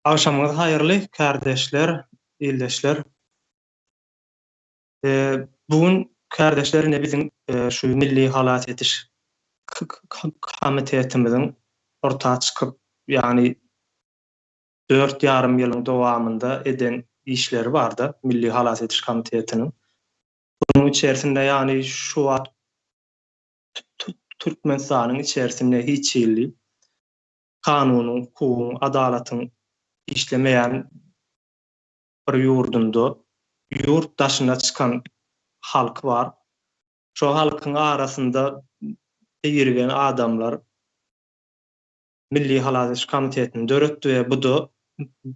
Agşamyňyz haýyrly, kärdeşler, ildeşler. Bu gün kärdeşler ine biziň şu Milli halas ediş komitetimiziň orta çykyp, ýagny dört ýarym ýylyň dowamynda eden işleri barda Milli halas ediş komitetiniň. Bunuň içerisinde ýagny şu wagt Türkmenistanyň içerisinde hiç hili kanunyň, hukugyň, adalatyň işlemeýän bir ýurdunda ýurt daşyna çykan halk bar. Şo halkyň arasynda birigen adamlar Milli halas ediş komitetini döretdi we bu-da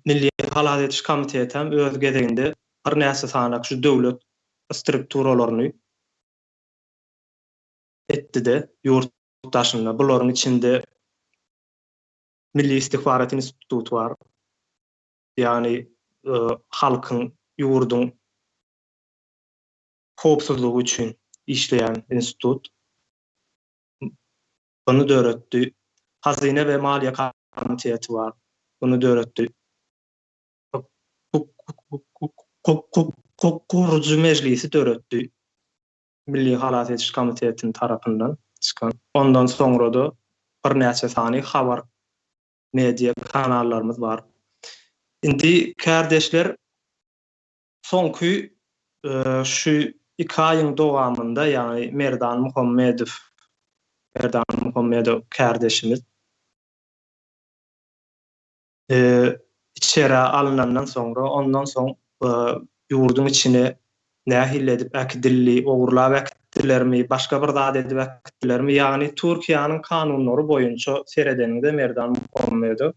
Milli halas ediş komiteti hem öz gezeginde birnäçe sanak şu döwlet strukturalaryny etdi-de ýurt daşynda. Bularyň içinde Milli istihbarat instituty bar. Ýagny halkyň, ýurduň howpsuzlygy üçin işleýän institut. Buny döretdi. Hazyna we maliýe komiteti bar. Buny döretdi. Hukuk gurujy mejlisi döretdi. Milli halas ediş komitetiniň tarapyndan çykan. Ondan soňra-da birnäçe sany habar media kanallarymyz bar. Indi kärdeşler soňky şu iki aýyň dowamynda, ýagny Merdan Muhammedow, Merdan Muhammedow kärdeşimiz içerä alynandan soňra, ondan soň ýurduň içine nähili edip äkidildi, ogurlap äkitdilermi, başga bir zat edip äkitdilermi, ýagny Türkiýäniň kanunlary boýunça seredeniňde Merdan Muhammedow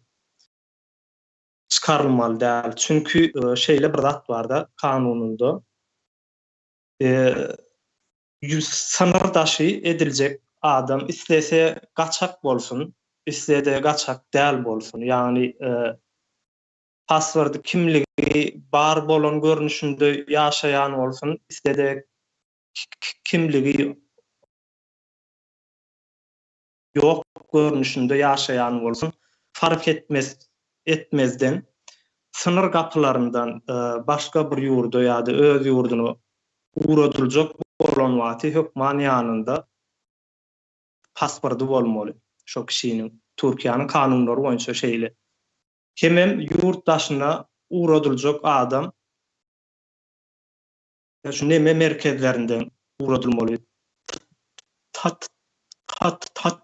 çykarylmaly däl. Çünki şeýle bir zat bar-da kanunynda, Synyr daşy ediljek adam islese gaçak bolsun, islede gaçak däl bolsun, ýagny pasporty, kimligi bar bolan görnüşinde ýaşaýan bolsun, islede kimligi ýok görnüşinde ýaşaýan bolsun, fark etmez etmezden synyr gapylaryndan başga bir ýurda ýa-da öz ýurduna ugradyljak bolan wagty hökman ýanynda pasporty bolmaly şo kişiniň. Türkiýäniň kanunlary boýunça şeýle. Hemem ýurt daşyna ugradyljak adam şu neme merkezlerinden ugradylmaly.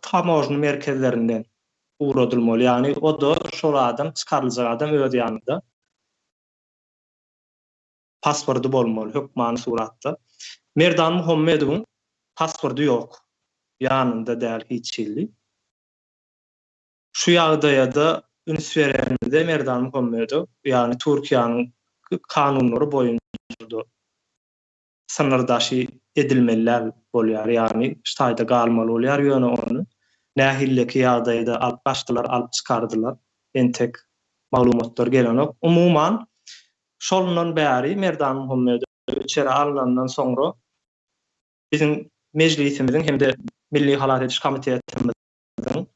Tamožny merkezlerinden ugradylmaly. Ýagny o-da şol adam, çykaryljak adam öz ýanynda pasporty bolmaly hökmany suratda. Merdan Muhammedowyň pasporty ýok. Ýanynda däl hiç hili. Şu ýagdaýa-da üns berenimizde Merdan Muhammedow, ýagny Türkiýäniň kanunlary boýunça-da synyrdaşy edilmeli däl bolýar, ýagny şu taýda galmaly bolýar, ýöne ony nähilleki ýagdaýda alyp gaçdylar, alyp çykardylar, entek maglumatlar gelenok. Umuman, şolundan bäri Merdan Muhammedow içeri alnandan soňra biziň Mejlisimiziň hem-de Milli halas ediş komitetimiziň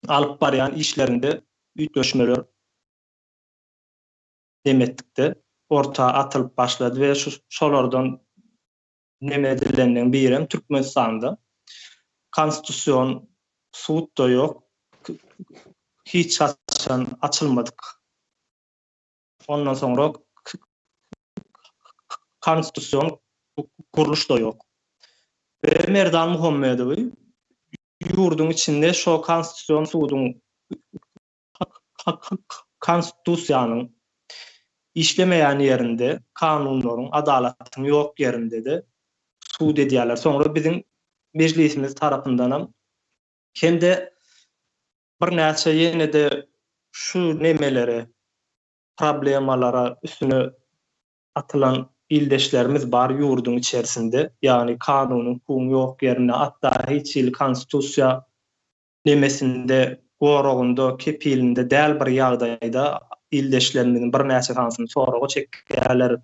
alyp barýan işlerinde üýtgeşmeler neme etdikde orta atylyp başlady we şu şolardan neme edilenleriň birem Türkmenistanda konstitusion sud-da ýok, hiç haçan açylmadyk. Ondan soňra konstitusion gurluş-da ýok. We Merdan Muhammedowy ýurduň içinde şo konstitusion suduň konstitusiýanyň işlemeýän ýerinde, kanunlaryň, adalatyň ýok ýerinde-de sud edýärler. Soňra biziň mejlisimiz tarapyndanam hem-de birnäçe ýene-de şu nemelere, problemalara üstüne atylan ildeşlerimiz bar ýurduň içerisinde, ýagny kanunyň, hukugyň ýok ýerinde, hatda hiç hili konstitusiýa nemesinde, goragynda, kepilinde däl bir ýagdaýda ildeşlerimiziň birnäçe sanysyny soraga çekýärler,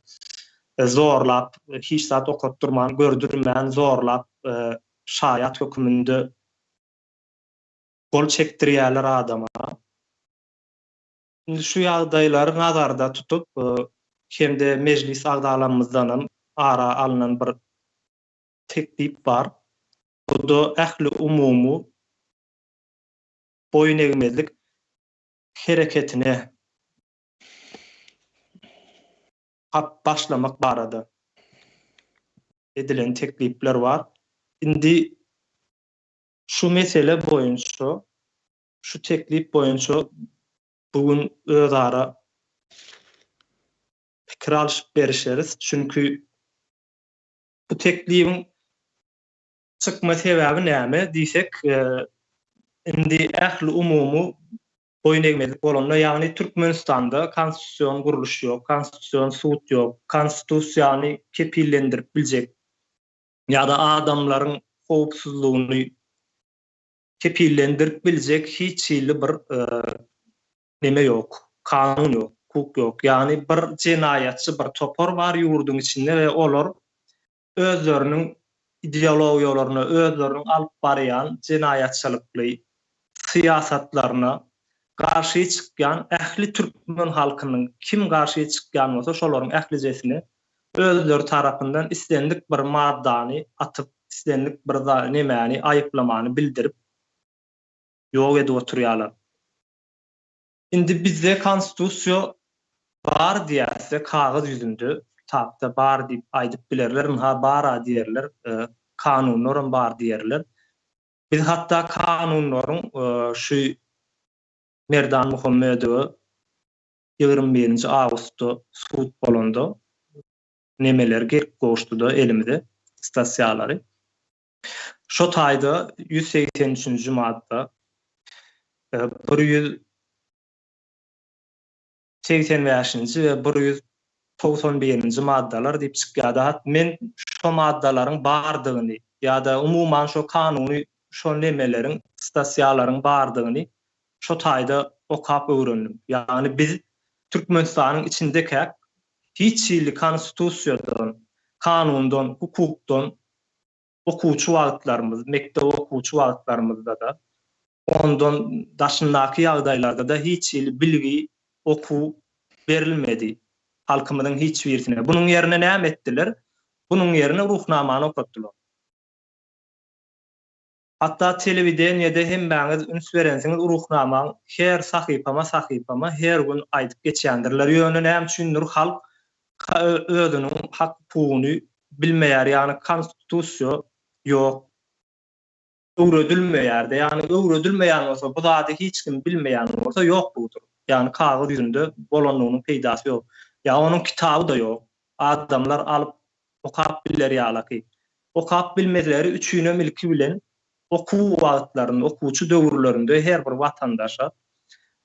zorlap, hiç zat okatdyrman, gördürmän, zorlap şaýat höküminde gol çekdirýärler adama. Indi şu ýagdaýlary nazarda tutup hem-de mejlis agzalarymyzdanam ara alnan bir teklip bar. Bu-da ähli umumy boýun egmezlik hereketine başlamak barada edilen teklipler bar. Indi şu mesele boýunça, şu teklip boýunça bu gün özara pikir alşyp berişeris. Çünki bu teklibiň çykma sebäbi näme diýsek, indi ähli umumy boýun egmezlik bolanda, ýagny Türkmenistanda konstitusion gurluş ýok, konstitusion sud ýok, konstitusiýany kepillendirip biljek ýa-da adamlaryň howpsuzlygyny kepillendirip biljek hiç hili bir neme ýok, kanun ýok, hukuk ýok. Ýagny bir jenaýatçy bir topar bar ýurduň içinde we olar özleriniň ideologiýalaryna, özleriniň alyp barýan jenaýatçylykly syýasatlaryna garşy çykýan ähli türkmen halkynyň kim garşy çykýan bolsa şolaryň ählijesine özleri tarapyndan islendik bir maddany atyp, islendik bir nemäni, aýyplamany bildirip ýok edip oturýarlar. Indi bizde konstitusiýa bar diýäsde kagyz ýüzünde, kitapda bar diýip aýdyp bilerler, ynha bar-a diýerler, kanunlaram bar diýerler. Biz hatda kanunlaryň şu Merdan Muhammedowa 21-nji awgustda sud bolanda nemeler gelip gowuşdy-da elimize, statýalary. Şo taýda 183-nji madda, 185-nji we 191-nji maddalar diýip çykýardy. Hat men şo maddalaryň bardygyny ýa-da umuman şo kanuny şo nemeleriň, statýalaryň bardygyny şo taýda okap öwrendim. Ýagny biz Türkmenistanyň içindekäk hiç hili konstitusiýadan, kanundan, hukukdan okuwçy wagtlarymyz, mekdep okuwçy wagtlarymyzda-da, ondan daşyndaky ýagdaýlarda-da hiç hili bilgi, okuw berilmedi halkymyzyň hiç birisine. Bunuň ýerine näme etdiler? Bunuň ýerine Ruhnamany okatdylar. Hatda telewideniýede hemmäňiz üns berensiňiz Ruhnamaň her sahypama-sahypama her gün aýdyp geçýändirler. Ýöne näme üçindir halk özüniň hak-hukugyny bilmeýär, ýagny konstitusiýa ýok, öwredilmeýär-de, ýagny öwredilmeýän bolsa, bu zady hiç kim bilmeýän bolsa ýoklugydyr. Ýagny kagyz ýüzünde bolanlygynyň peýdasy ýok. Ýa onuň kitaby-da ýok. Adamlar alyp okap biler ýalaky. Okap bilmezleri üçinem ilki bilen okuw wagtlarynda, okuwçy döwürlerinde her bir watandaşa,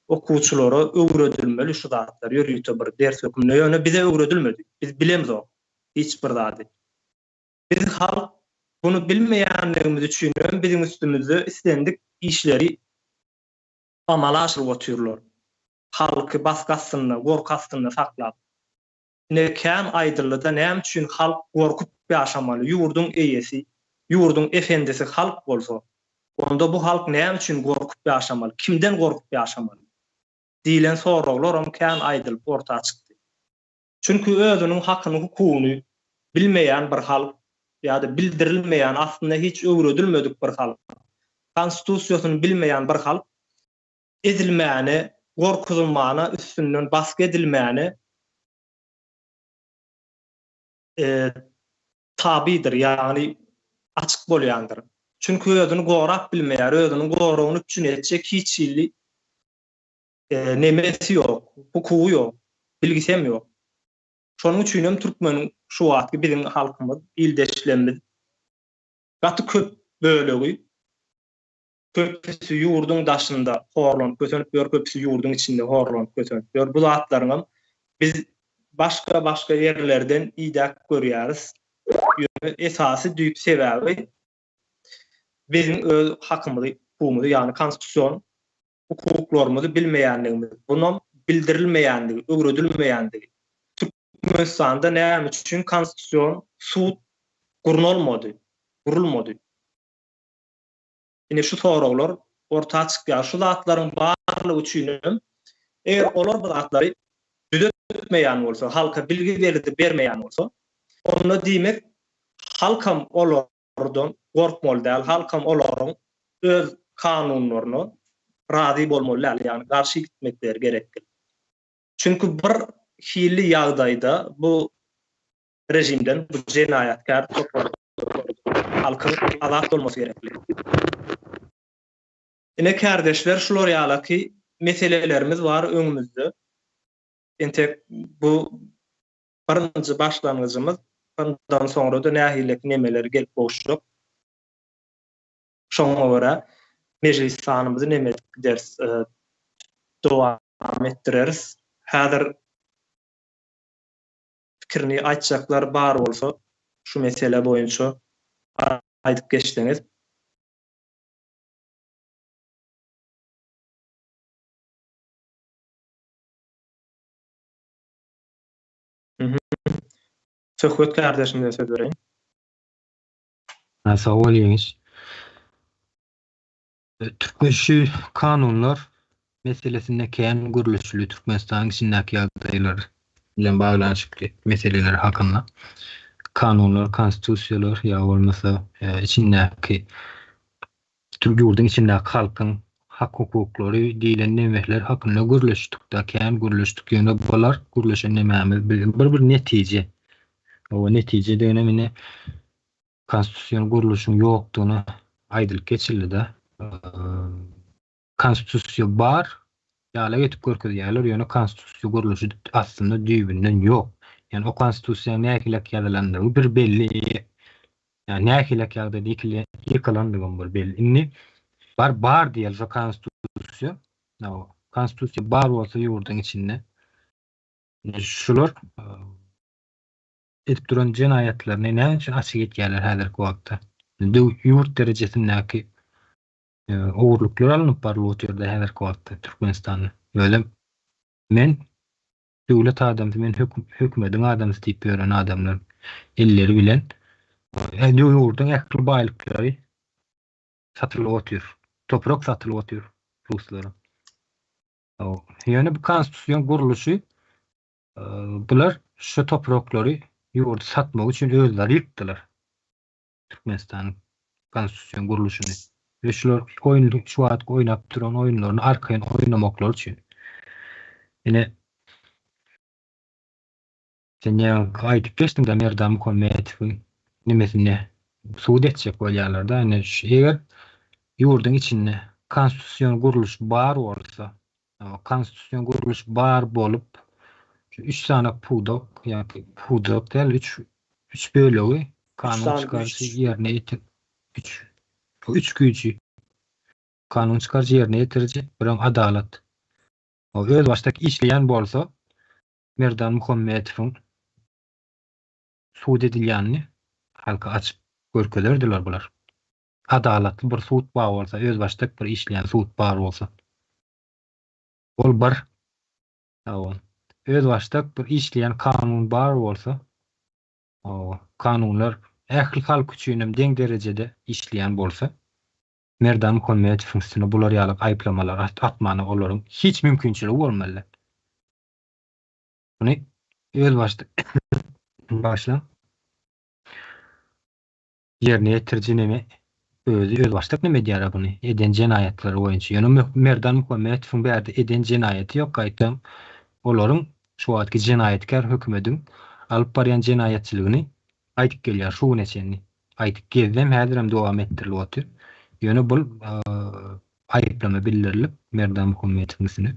okuwçylara öwredilmeli şu zatlar ýörite bir ders hökmünde. Ýöne bize öwredilmedi. Biz bilemzok hiç bir zady. Biz halk muny bilmeýänligimiz üçinem biziň üstümizde islendik işleri amala aşyryp otyrlar. Halky basgy astynda, gorky astynda saklap. Ine kän aýdyldyda näme üçin halk gorkup ýaşamaly ýurduň eýesi ýurduň efendisi halk bolsa onda bu halk näme üçin gorkup ýaşamaly kimden gorkup ýaşamaly diýlen soraglaram kän aýdylyp orta çykdy. Çünki özüniň hakyny hukugyny bilmeýän bir halk ýa-da bildirilmeýän aslynda hiç öwredilmedik bir halk konstitusiýasyny bilmeýän bir halk ezilmäne, gorkuzylmana, üstünden basgy edilmäne tabydyr, ýagny açyk bolýandyr. Çünki özüni gorap bilmeýär, özüniň goragyny üpjün etjek hiç hili nemesi ýok, hukugy ýok, bilgisem ýok. Şonuň üçinem türkmeniň şu wagtky biziň halkymyz, ildeşlerimiz gaty köp bölegi Köpüsi ýurduň daşynda horlanyp kösenip ýör, köpüsi ýurduň içinde horlanyp kösenip ýör. Bu zatlaryňam biz başga-başga ýerlerden idäp görýäris. Ýöne esasy düýp sebäbi biziň öz hakymyzy, hukugymyzy, ýagny konstitusion hukuklarymyzy bilmeýänligimiz, bunam bildirilmeýändigi, öwredilmeýändigi. Türkmenistanda näme üçin konstitusion sud gurnalmady, gurulmady? Ine şu soraglar orta çykýar. Şu zatlaryň barlygy üçinem. Eger olar bu zatlary düzetmeýän bolsa, halka bilgi berdi bermeýän bolsa, onda diýmek halkam olardan gorkmaly däl, halkam olaryň öz kanunlaryna razy bolmaly däl, ýagny garşy gitmekleri gerekdir. Çünki bir hili ýagdaýda bu režimden, bu jenaýatkär topardan halkyň azat bolmasy gerekli. Ine kärdeşler şular ýalaky meselelerimiz bar öňümizde. Entek bu birinji başlangyjymyz. Bundan soňra-da nähilek nemeler gelip gowuşjak. Şoňa görä mejlis sanymyzy neme edip gideris, dowam etdireris. Häzir pikirini aýtjaklar bar bolsa şu mesele boýunça aýdyp geçseňiz. Söhbet kardeşimize söz bereýin. Sag bol Ýeňiş. Türkmen şu kanunlar meselesinde kän gürleşildi Türkmenistanyň içindäki ýagdaýlar bilen baglanyşykly meseleler hakynda. Kanunlar, konstitusiýalar ýa bolmasa içindäki ýurduň içindäki halkyň hak-hukuklary diýlen nemeler hakynda gürleşdik-de, kän gürleşdik. Ýöne bular gürleşen nemämiz biziň bir bir netije. Hawa, netije diýenem ine konstitusion gurluşyň ýokdugyny aýdylyp geçildi-de. Konstitusiýa bar ýaly edip görkezýärler, ýöne konstitusiýa gurluşy aslynda düýbünden ýok. Ýagny o konstitusiýanyň nähilek ýazylandygy bir belli, ýagny nähilek ýagdaýda ýykylandygam bir belli. Indi bar bar diýeli şo konstitusiýa, konstitusiýa bar bolsa ýurduň içinde şular edip duran jenaýatlaryny näme üçin açyk etýärler häzirki wagtda? Ýurt derejesindäki ogurlyklar alnyp barlyp otyrdy häzirki wagtda Türkmenistanda. Özem men döwlet adamsy, men hökümediň adamsy diýip ýören adamlar elleri bilen ýurduň ähli baýlyklary satylyp otyr. Toprak satylyp otyr ruslara. Ýöne bu konstitusion gurluşy bular şu topraklary ýurdy satmak üçin özleri ýykdylar. Türkmenistanyň konstitusion gurluşyny we şular oýun şu wagt oýnap duran oýunlaryny arkaýyn oýnamaklary üçin. Ine sen ýaňky aýdyp geçdiň-de Merdan Muhammetowyň nimesini sud etjek bolýarlar-da. Ine şu eger ýurduň içinde konstitusion gurluş bar bolsa, konstitusion gurluş bar bolup, şu üç sany pudak, ýa-da pudak däl, üç üç bölegi kanun çykaryjy ýerine ýetir üç üç güýji kanun çykaryjy ýerine ýetiriji birem adalat. Özbaşdak işleýän bolsa Merdan Muhammetowyň sud edilýänini halka açyp görkezerdiler bular. Adalatly bir sud bar bolsa, özbaşdak bir işleýän sud bar bolsa. Ol bir. Hawa. Özbaşdak bir işleýän kanun bar bolsa, hawa, kanunlar ähli halk üçin hem deň derejede işleýän bolsa, Merdan Muhammetowyň üstüne bular ýaly aýyplamalar atmana olaryň hiç mümkinçiligi bolmaly. Muny özbaşdak başlan. Ýerine ýetiriji neme özi özbaşdak neme edýärä buny eden jenaýatlary boýunça. Ýöne Merdan Muhammetowyň bärde eden jenaýaty ýok gaýtam olaryň şu wagtky jenaýatkär hökümediň alyp barýan jenaýatçylygyny aýdyp gelýär şu güne çenli. Aýdyp gezdem häzirem dowam etdirilip otyr. Ýöne bul aýyplama bildirilip Merdan Muhammetowyň üstüne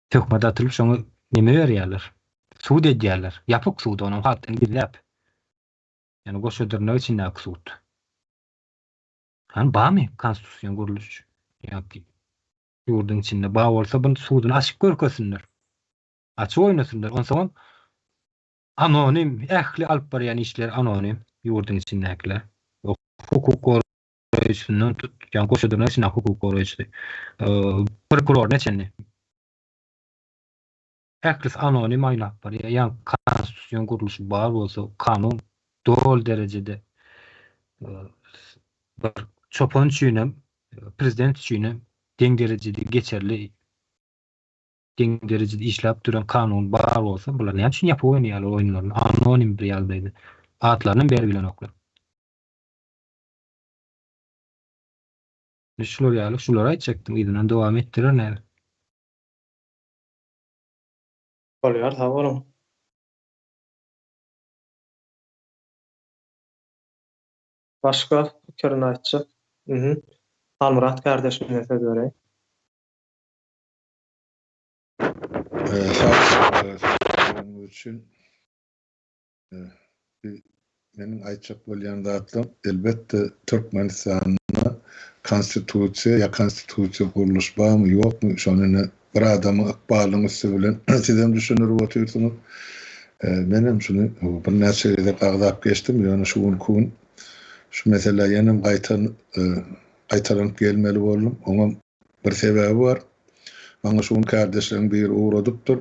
töhmet atylyp şoňa neme berýärler. Sud edýärler. Ýapyk sud onam halkdan gizläp. Ýani goşa dyrnak içindäki sud. Hany barmy konstitusion gurluş ýa-ki ýurduň içinde bar bolsa buny suduny açyp görkezsinler. Açyp oýnasynlar. Onsoňam anonim ähli alyp barýan işleri anonim ýurduň içindäkiler. Hukuk goraýjysyndan tut, ýa goşa dyrnak içindäki hukuk goraýjysy, prokuroryna çenli. Ählisi anonim aýlap barýar. Ýa konstitusion gurluşy bar bolsa, kanun doly derejede bir çopan üçin hem, prezident üçin hem deň derejede geçerli. Deň derejede işläp duran kanun bar bolsa, bular näme üçin ýapyk oýnaýarlar oýunlaryny anonim bir ýagdaýda? Atlarynam beribilenoklar. Şular ýaly şulary aýtjakdym, yzyndan dowam etdirerin häzir. Bolýar, sag boluň. Başga pikirini aýtjak. Mhm. Halmyrat kardeşime söz bereýin. Sag boluň söz üçin. Meniň aýtjak bolýan zatlarym, elbetde, Türkmenistanda Konstitusiýa ýa konstitusiýa gurluş barmy, ýokmy, şony ine bir adamyň ykbalynyň üsti bilen sizem düşündirip otyrsyňyz. Menem şuny birnäçe gezek agzap geçdim, ýöne şu günki gün şu meselä ýenem gaýtalanyp gelmeli boldum. Oňam Bir sebäbi bar. Maňa şu gün kärdeşleriň biri ugradypdyr.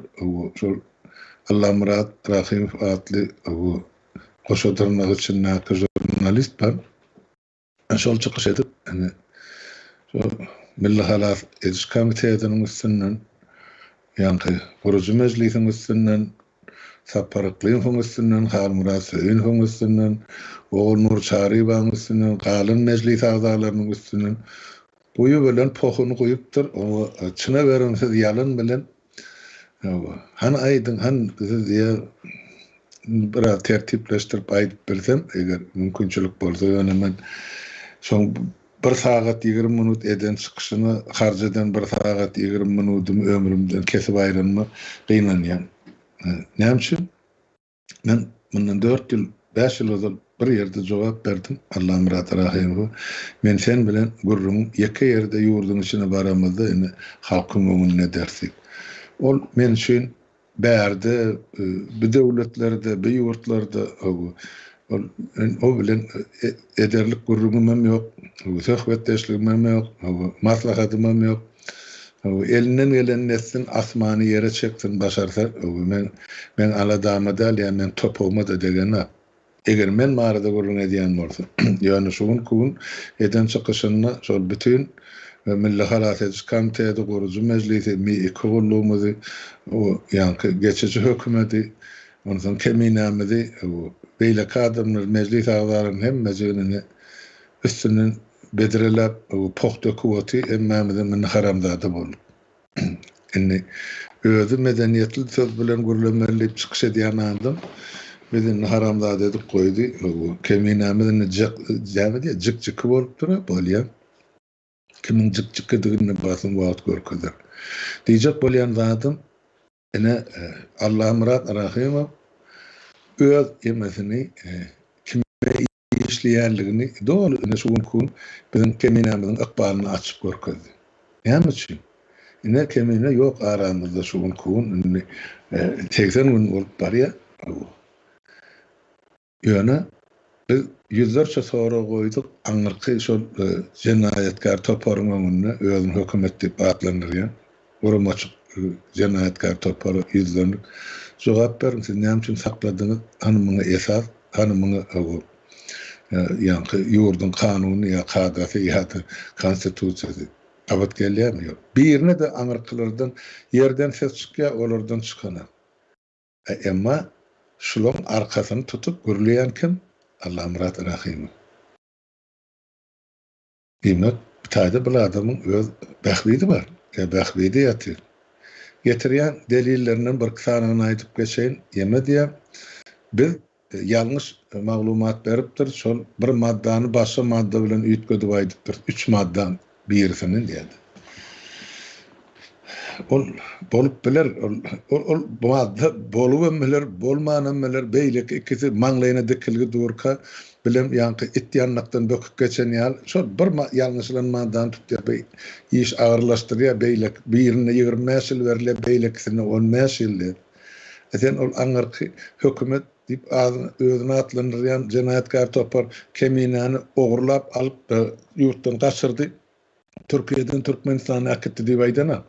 Şol Allamyrat Rahymow atly goşa dyrnak içindäki žurnalist bar. Şol çykyş edip, indi şol Milli halas ediş komitetiniň üstünden, ýaňky gurujy mejlisiň üstünden, Sapar Yklymowyň üstünden, Halmyrat Söýünowyň üstünden, Ogulnur Çaryýewanyň üstünden, galan mejlis agzalarynyň üstünden Guýy bilen pohuny guýupdyr, oňa çyna beriň siz ýalyn bilen. Hawa, hany aýdyň, hany siz diýýär, biraz tertipleşdirip aýdyp bilsem, eger mümkinçilik bolsa, ýöne men şoň bir sagat 20 minut eden çykyşyna harç eden bir sagat 20 minudymy ömrümden kesip aýranyma gynanýan. Näme üçin? Men mundan dört ýyl, bäş ýyl ozal bir ýerde jogap berdim Allamyrat Rahymowa. Men sen bilen gürrüňi ýeke ýerde ýurduň içine baramyzda indi halkyň öňünde ederis diýip. Ol men üçin bärde, bi döwletlerde, bi ýurtlarda ol men o bilen ederlik gürrüňimem ýok, söhbetdeşligimem ýok, maslahatymam ýok. Elinden gelenini etsin, asmany ýere çeksin başarsa, men meň aladama däl ýa meň topugyma-da degenok. Eger men barada gürrüň edýän bolsa. Ýöne şu günki gün eden çykyşynda şol bütin Milli halas ediş komiteti, gurujy mejlisi, Mi iki gullugymyzy, o ýaňky geçiji hökümeti, onsoň keminämizi, beýleki adamlary, mejlis agzalaryny hemmejigini üstünden Bedreläp poh döküp oty hemmämizem indi haramzada bolduk. Indi özi medeniýetli söz bilen gürlemeli diýip çykyş edýän adam bizi indi haramzada edip goýdy. Keminämiz indi näme diýýär jik-jiki bolupdyr-a bolýa. Kimiň jik-jikidigini basym wagt görkezer. Diýjek bolýan zadym Ine, Allamyrat Rahymow öz emesini kime işleýänligini doly ine şu günki gün biziň Keminämiziň ykbalyny açyp görkezdi. Näme üçin? Ine Kemine ýok aramyzda şu günki gün indi 80 gün bolup barýar. Ýöne biz ýüzlerçe sorag goýduk, aňyrky şol jenaýatkär toparyň öňünde özüni hökümet diýip atlandyrýan guramaçyk jenaýatkär topara ýüzlendik. Jogap beriň, siz näme üçin sakladyňyz, hany muňa esas, hany muňa ýaňky ýurduň kanuny ýa kadasy ýa-da konstitusiýasy gabat gelýärmi? Ýok. Birine-de aňyrkylardan ýerden ses çykýar, olardan çykanak. Emma şulaň arkasyny tutup gürleýän kim? Allamyrat Rahymow. Diýmek, bu taýda bul adamyň öz bähbidi bar, ýa bähbidi ýatyr. Getirýän delillerinden birki sanyny aýdyp geçeýin, ýeme diýýär, biz ýalňyş maglumat beripdir, şol bir maddany başga madda bilen üýtgedip aýdypdyr, üç maddaň birisini diýýär. Ol bolup biler, ol ol madda bolubam biler, bolmanam biler, beýleki ikisi maňlaýyna dikilgi durka bilem ýaňky it ýanlakdan böküp geçen ýaly, şol bir ýalňyşylan maddany tutýar, bu iş agyrlaşdyrýar, beýleki birinde 25 ýyl berilýär, beýlekisinde 15 ýyl diýip. E sen ol aňyrky hökümet diýip özüni atlandyrýan jenaýatkär topar Keminäni ogurlap alyp ýurtdan gaçyrdy. Türkiýeden Türkmenistana äkitdi diýip aýdanok.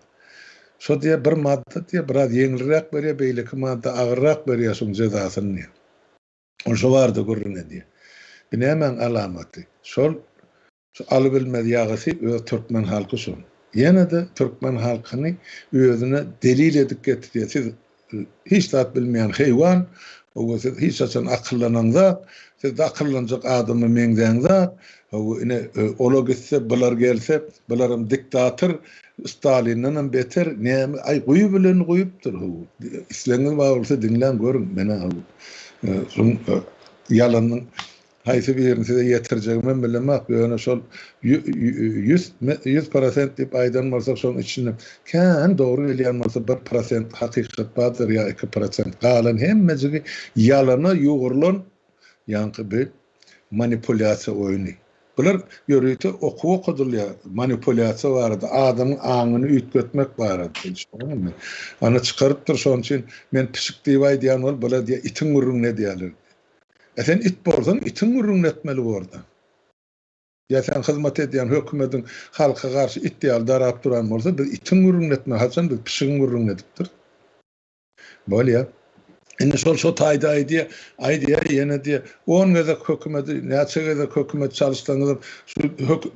Şo diýýär bir madda diýýär biraz ýeňilräk berýär, beýleki madda agyrrak berýär şoň jezasyny diýýär. Ol şo barada gürrüň edýär. Bu nämäň alamaty? Şol şu alybilmez ýagysy öz türkmen halky şol. Ýene-de türkmen halkyny özüne delil edip getirýär. Siz hiç zat bilmeýän heýwan, hawa siz hiç haçan akyllanaňzak, siz akyllanjak adama meňzäňzak, hawa ine ola gitse, bular gelse, bularam diktator, Stalindenem beter, näme, aý guýy bilen guýupdyr, hawa. Islegiňiz bar bolsa diňläň görüň, menä hawa şuň ýalanyň Haýsy birini size ýetirjegimem bilemok, ýöne şol 100% diýip aýdan bolsak, şoň içinde kän dogry gelýän bolsa 1% hakykat bardyr ýa 2%, galan hemmejigi ýalana ýugrulan ýaňky bir manipulýasiýa oýny. Bular ýörite okuw okadylýar manipulýasiýa barada, adamyň aňyny üýtgetmek barada. Düşündiňizmi? Ana çykarypdyr şonuň üçin men pişik diýip aýdýan bolup, bular diýýär itiň gürrüňini edýärler. E sen it bolsaň itiň gürrüňini etmeli borda. Ýa sen hyzmat edýän hökümediň halka garşy it ýaly darap duran bolsa biz itiň gürrüňini etmeli haçan biz pişigiň gürrüňini edipdiris. Bolýa. Indi şol şo taýda aýdýa, aýdýa ýene diýýä on gezek hökümedi näçe gezek hökümet çalyşsaňyzam şu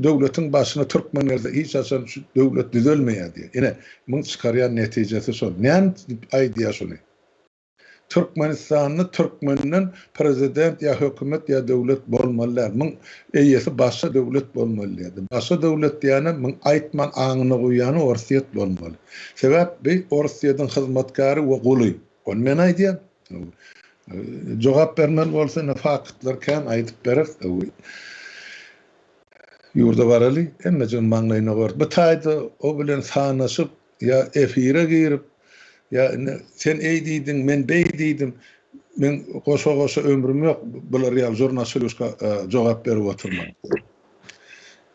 döwletiň başyna türkmen gelse hiç haçan şu döwlet düzelmeýär diýýä. Ine muň çykarýan netijesi şol. Näme diýip aýdýa şuny? Türkmenistanda türkmenden prezident ýa hökümet ýa döwlet bolmaly däl. Muň eýesi başga döwlet bolmaly diýýärdi. Başga döwlet diýýänem muň aýtman aňyna guýýany Orsýet bolmaly. Sebäp bi Orsýediň hyzmatkäri we guly. Ony men aýdýan. Jogap bermeli bolsa ine faktlar kän aýdyp bereris. Ýurda baraly hemmejigiň maňlaýyna goýarys. Bu taýda o bilen sanaşyp Ýa efire girip, ýa indi sen eý diýdiň, men beý diýdim, meň goşa-goşa ömrüm ýok bular ýaly žurnaçylýuşka jogap berip oturmaga.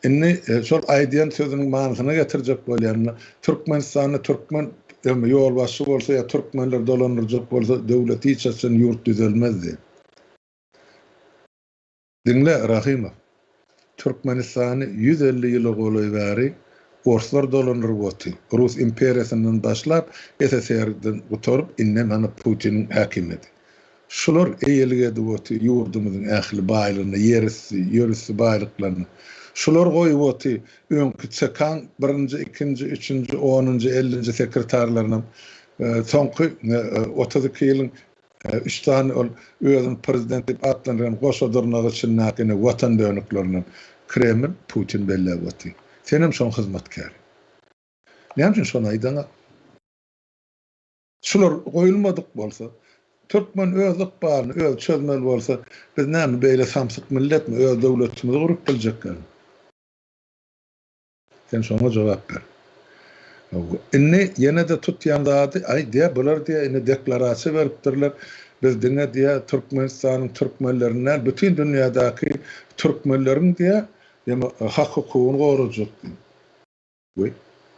Indi şol aýdýan sözüniň manysyna getirjek bolýan, Türkmenistanda türkmen ýolbaşçy bolsa ýa türkmenler dolandyrjak bolsa döwlet hiç haçan ýurt düzelmez diýip. Diňle, Rahymow. Türkmenistany 150 ýyla golaý bäri orslar dolandyryp oty. Rus imperiýasyndan başlap, SSR-den gutaryp, indem hany Putiniň häkimiýeti. Şular eýelik edip oty ýurdumyzyň ähli baýlygyna, ýerüsti, ýerüsti baýlyklaryna. Şular goýup oty öňki ÇK-nyň birinji, ikinji, üçünji, onunjy, ellinji sekretarlarynam, soňky 32 ýylyň Üç sany ol özüni prezident diýip atlandyran goşa dyrnagy içindäki ine watan dönüklerinden Kreml Putin belläp otyr. Senem şoň hyzmatkäri. Näme üçin şony aýdaňok? Şular goýulmadyk bolsa, türkmen öz ykbalyny özi çözmeli bolsa, biz näme beýle samsyk milletmi, öz döwletimizi gurup biljeklermi? Sen şoňa jogap ber. Indi ýene-de tutýan zady, aý diýä, bular diýä, indi deklarasiýa beripdirler, biz diňe diýä Türkmenistanyň türkmenlerini däl, bütin dünýädäki türkmenleriň diýä, ýa hak-hukugyny gorajak diýip. Weý,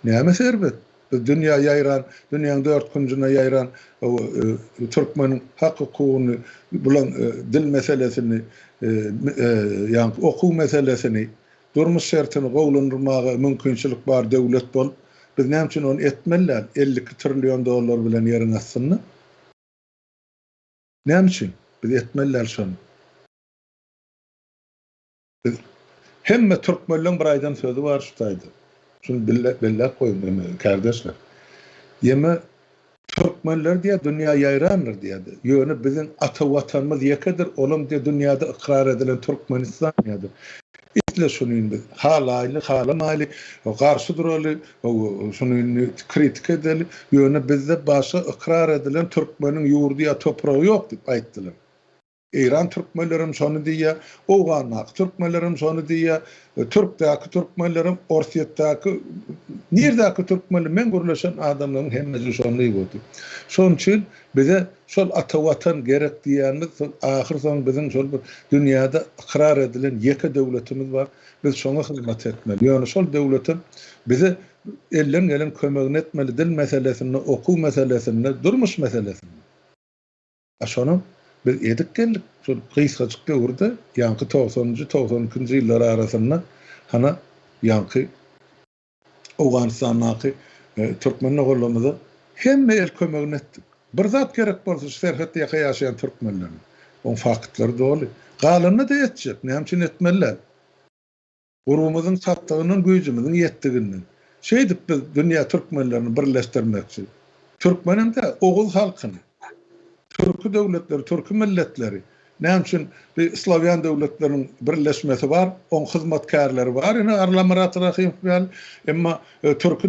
nämesi erbet? Biz dünýä ýaýran, dünýäň dört künjüne ýaýran türkmeniň hak-hukugyny, bulaň dil meselesini, ýaňky okuw meselesini Durmuş şertini gowulandyrmaga mümkinçilik bar döwlet bolup, biz näme üçin ony etmeli däl, 52 trillion dollar bilen ýeriň astynda? Näme üçin biz etmeli däl şony? Biz hemme türkmenleň bir aýdan sözi bar şu taýda. Şuny belläp goýuň eme kärdeşler. Ýeme Türkmenler diýýär dünýä ýaýrandyr diýýärdi. Ýöne biziň ata watanymyz ýekedir, olam diýýär dünýäde ykrar edilen Türkmenistan diýýärdi. Isle şuny indi halaýly, halamaýly, garşy duraly, şuny indi kritika edeli, ýöne bizde başga ykrar edilen türkmeniň ýurdy ýa topragy ýok diýip aýtdylar. Eýran türkmenlerem şony diýýär, Owgandaky türkmenlerem şony diýýär, Türkdäki türkmenlerem, Orsýetdäki, nirdäki türkmenler, men gürleşen adamlaryň hemmesi şony diýip otyr. Şonuň üçin bize şol ata watan gerek diýýänimiz şol ahyr soňy biziň şol bir dünýäde ykrar edilen ýeke döwletimiz bar. Biz şoňa hyzmat etmeli. Ýöne şol döwletem bize elden gelen kömegini etmeli dil meselesinde, okuw meselesinde, durmuş meselesinde. A şonam biz edip geldik. Şol gysgajyk döwürde, ýaňky togsanynjy, 92-nji ýyllar arasynda hana ýaňky Owganystandaky türkmen doganlarymyza hemme el kömegini etdik. Bir zat gerek bolsa şu serhet ýaka ýaşaýan türkmenlerine. Oň faktlary doly. Galanyny-da etjek. Näme üçin etmeli däl? Gurbumyzyň çatdygyndan, güýjümiziň ýetdiginden. Şeýdip biz dünýä türkmenlerini birleşdirmekçi. Türkmenem däl, oguz halkyny. Türki döwletleri, türki milletleri. Näme üçin bir slawýan döwletleriniň birleşmesi bar, oň hyzmatkärleri bar ine Arlamyrat Rahymow ýaly. Emma türki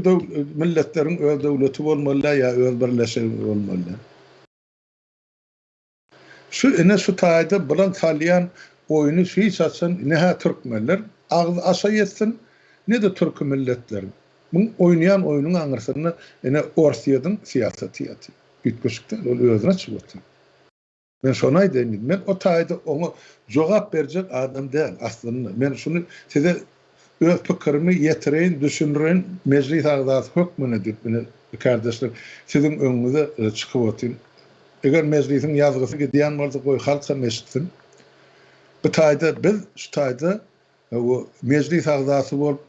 milletleriň öz döwleti bolmaly däl ýa öz birleşigi bolmaly däl. Şu ine şu taýda bulan salýan oýny hiç haçan ne-hä türkmenler agzy aşa ýetsin, ne-de türki milletleriň. Muň oýnaýan oýnuň aňyrsynda ine Orsýediň syýasaty ýatyr. Üýtgeşik däl, ol özüni açyp otyr. Men şony aýdaýyn diýdim. Men o taýda oňa jogap berjek adam däl aslynda. Men şuny size öz pikirimi ýetireýin, düşündireýin mejlis agzasy hökmünde diýip ine kärdeşler siziň öňüňize çykyp otyryn. Eger mejlisiň ýazgysy gidýän bolsa goý halk hem eşitsin. Bu taýda biz şu taýda bu mejlis agzasy bolup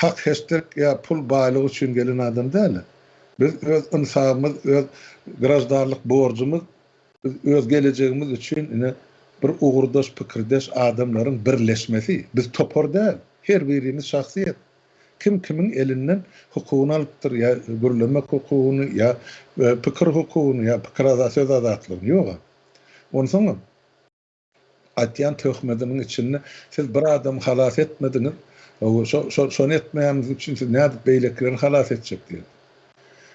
hak heşdek ýa pul baýlyk üçin gelen adam däl. Biz öz ynsabymyz, öz graždanlyk borjumyz, biz öz gelejegimiz üçin ine bir ugurdaş pikirdeş adamlaryň birleşmesi. Biz topar däl. Her birimiz şahsyýet. Kim kimiň elinden hukugyny alypdyr ýa gürlemek hukugyny ýa pikir hukugyny ýa pikir azat söz azatlygyny ýoga. Onsoňam aýtýan töhmediniň içinde siz bir adamy halas etmediňiz şo şo şony etmeýäniňiz üçin siz nädip beýlekileri halas etjek diýen.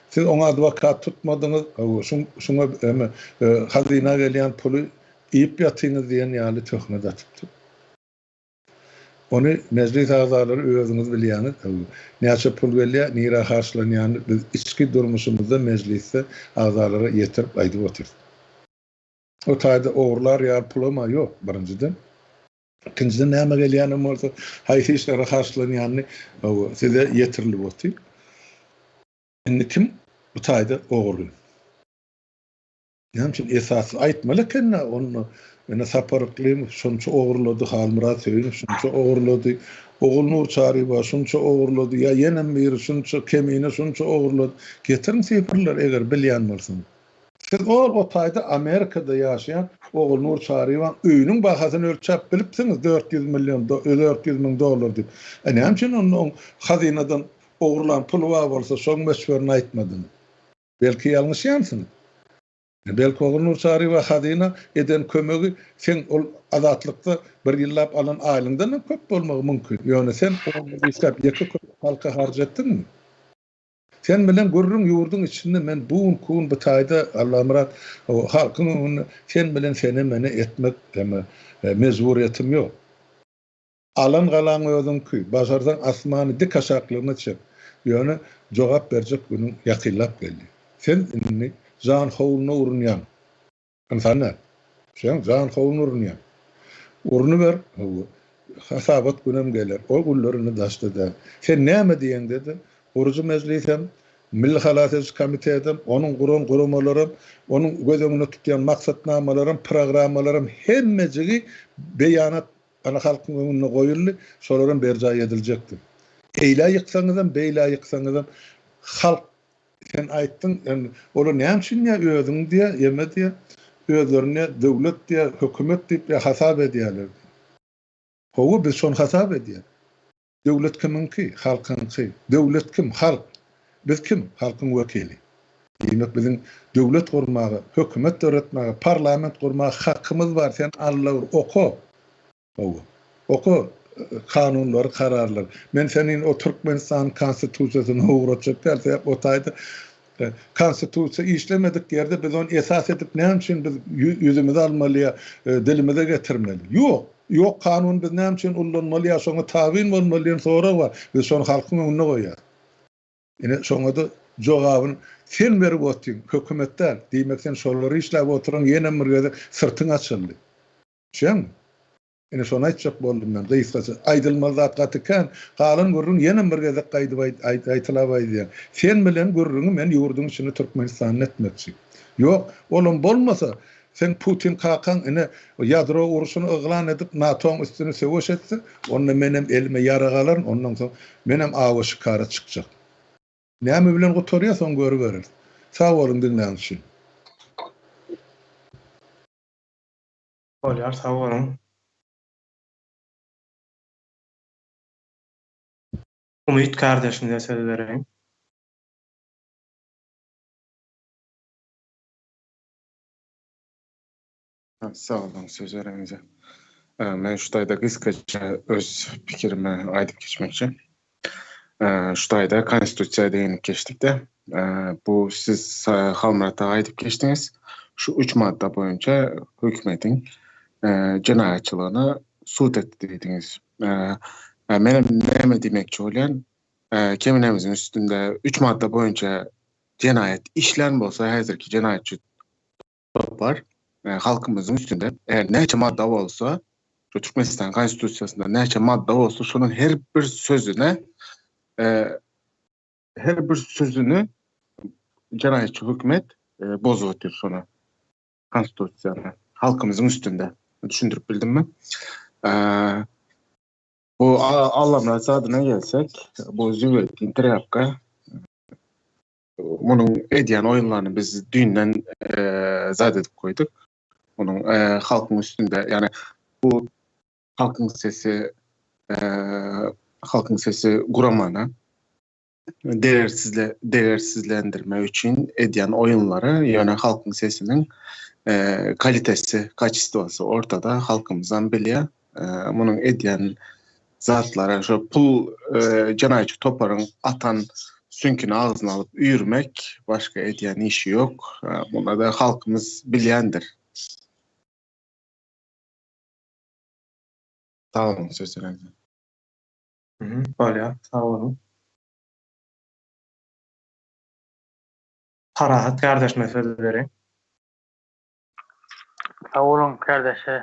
Siz oňa adwokat tutmadyňyz şuň şuňa hazyna gelýän puly iýip ýatyňyz diýen ýaly töhmet atypdyr. Ony mejlis agzalary özüňiz bilýäňiz. Näçe pul gelýär, nirä harçlanýanyny biz içki durmuşymyzda mejlisde agzalara ýetirip aýdyp otyrys. O taýda ogurlar ýaly pulam-a ýok, birinjiden. Ikinjiden näme gelýänem bolsa, haýsy işlere harçlanýanyny size ýetirilip otyr. Indi kim bu taýda ogurly? Näme üçin esasy aýtmaly eken-dä onda ine Sapar Yklymow şunça ogurlady, Halmyrat Söýünow şunça ogurlady, Ogulnur Çaryýewa şunça ogurlady ýa ýenem biri şunça, Kemine şunça ogurlady. Getiriň sifrleri eger bilýän bolsaňyz. Siz ol o taýda Amerikada ýaşaýan Ogulnur Çaryýewaň öýüniň bahasyny ölçäp bilipsiňiz 400 million 400 müň dollar diýip. E näme üçin onda oň hazynadan ogurlan puly bar bolsa şoň möçberini aýtmadyňyz? Belki ýalňyşýansyň? Belki Ogulnur Çaryýewa hazyna eden kömegi seň ol Azatlykda bir ýyllap alan aýlyňdan hem köp bolmagy mümkin. Ýöne sen on ýyl işläp ýeke kömek halka harç etdiňmi? Sen bilen gürrüň ýurduň içinde men bu günki gün bu taýda Allamyrat halkyň öňünde sen bilen sene-mene etmek mejburyýetim ýok. Alan galaň özüňki, başarsaň asmany dik aşaklygyna çek. Ýöne jogap berjek günüň ýakynlap geldi. Sen indi jan howluna urunýaň. Ynsan däl. Sen jan howluna urunýaň. Urunyber, hawa, hasabat günem geler. O günler indi daşda däl. Sen näme diýeňde-de, Gurujy mejlisem, Milli halas ediş komitedem, onuň guran guramalaram, onuň göz öňünde tutýan maksatnamalaram, programmalaram hemmejigi beýanat Ana halkyň öňünde goýuldy, şolaram berjaý ediljekdi. Eýlä ýyksaňyzam, beýlä ýyksaňyzam, halk sen aýtdyň, olar näme üçin diýýär, özüň diýýär, ýeme diýýär, özlerini diýýär, döwlet diýýär, hökümet diýip ýa hasap edýärler diýýär. Hawa, biz şony hasap edýäs. Döwlet kimiňki? Halkyňky. Döwlet kim? Halk. Biz kim? Halkyň wekili. Diýmek, biziň döwlet gurmaga, hökümet döretmäge, parlament gurmaga hakymyz bar. Sen Alla bir oka. Hawa. Oka kanunlary, kararlary. Men seni indi o Türkmenistanyň Konstitusiýasyna ugratjak däl. Sebäp o taýda Konstitusiýa işlemedik ýerde biz ony esas edip näme üçin biz ýüzümize almaly ýa dilimize getirmeli? Ýok. Ýok kanuny biz näme üçin ullanmaly ýa şoňa tabyn bolmaly diýen sorag bar. Biz şony halkyň öňünde goýýarys. Ine şoňa-da jogabyny sen berip otyň, hökümet däl. Diýmek sen şolary işläp oturan ýenem bir gezek syrtyň açyldy. Düşýäňmi? Ine şony aýtjak boldum men gysgaça. Aýdylmaly zat gaty kän. Galan gürrüň ýenem bir gezek gaýdyp gaýtalap aýdýan. Sen bilen gürrüňi men ýurduň içinde Türkmenistanda etmekçi. Ýok, olam bolmasa, seň Putin kakaň ine ýadro urşuny yglan edip NATO-ň üstüne söweş etse, onda menem elime ýarag alaryn, ondan soň menem awa şikara çykjak. Näme bilen gutarýar soň görübereris. Sag boluň diňläniz üçin. Bolýar sag boluň. Umyt kardeşimize söz bereýin. Sag boluň söz bereniňize. Men şu taýda gysgaça öz pikirimi aýdyp geçmekçi. Şu taýda konstitusiýa değinip geçdik-de. Bu siz Halmyrat aga aýdyp geçdiňiz. Şu üç madda boýunça hökümetiň jenaýatçylygyny sud etdi diýdiňiz. Menem näme diýmekçi bolýan, keminemiziň üstünde üç madda boýunça jenaýat işlän bolsa häzirki jenaýatçy topar halkymyzyň üstünde eger näçe madda bolsa, şu Türkmenistan konstitusiýasynda näçe madda bolsa, şonuň her bir sözüne her bir sözüni jenaýatçy hökümet bozup otyr şony konstitusiýany halkymyzyň üstünde. Düşündirip bildimmi? Bu Allamyrat zadyna gelsek, bu Züwetdin Trýapka Munuň edýän oýunlaryny biz düýnden zat edip goýduk. Munuň halkyň üstünde, ýagny bu halkyň sesi halkyň sesi guramany derersizle derersizlendirmek üçin edýän oýunlary, ýöne halkyň sesiniň kalitesi, kaçestwasy ortada, halkymyzam bilýär. Munuň edýän zatlary şo pul jenaýatçy toparyň atan süňküni agzyna alyp üýrmek, başga edýän işi ýok. Muny-da halkymyz bilýändir. Sag boluň söz bereniňize. Bolýar, sag boluň. Parahat gardaşyma söz bereýin. Sag boluň kardeşe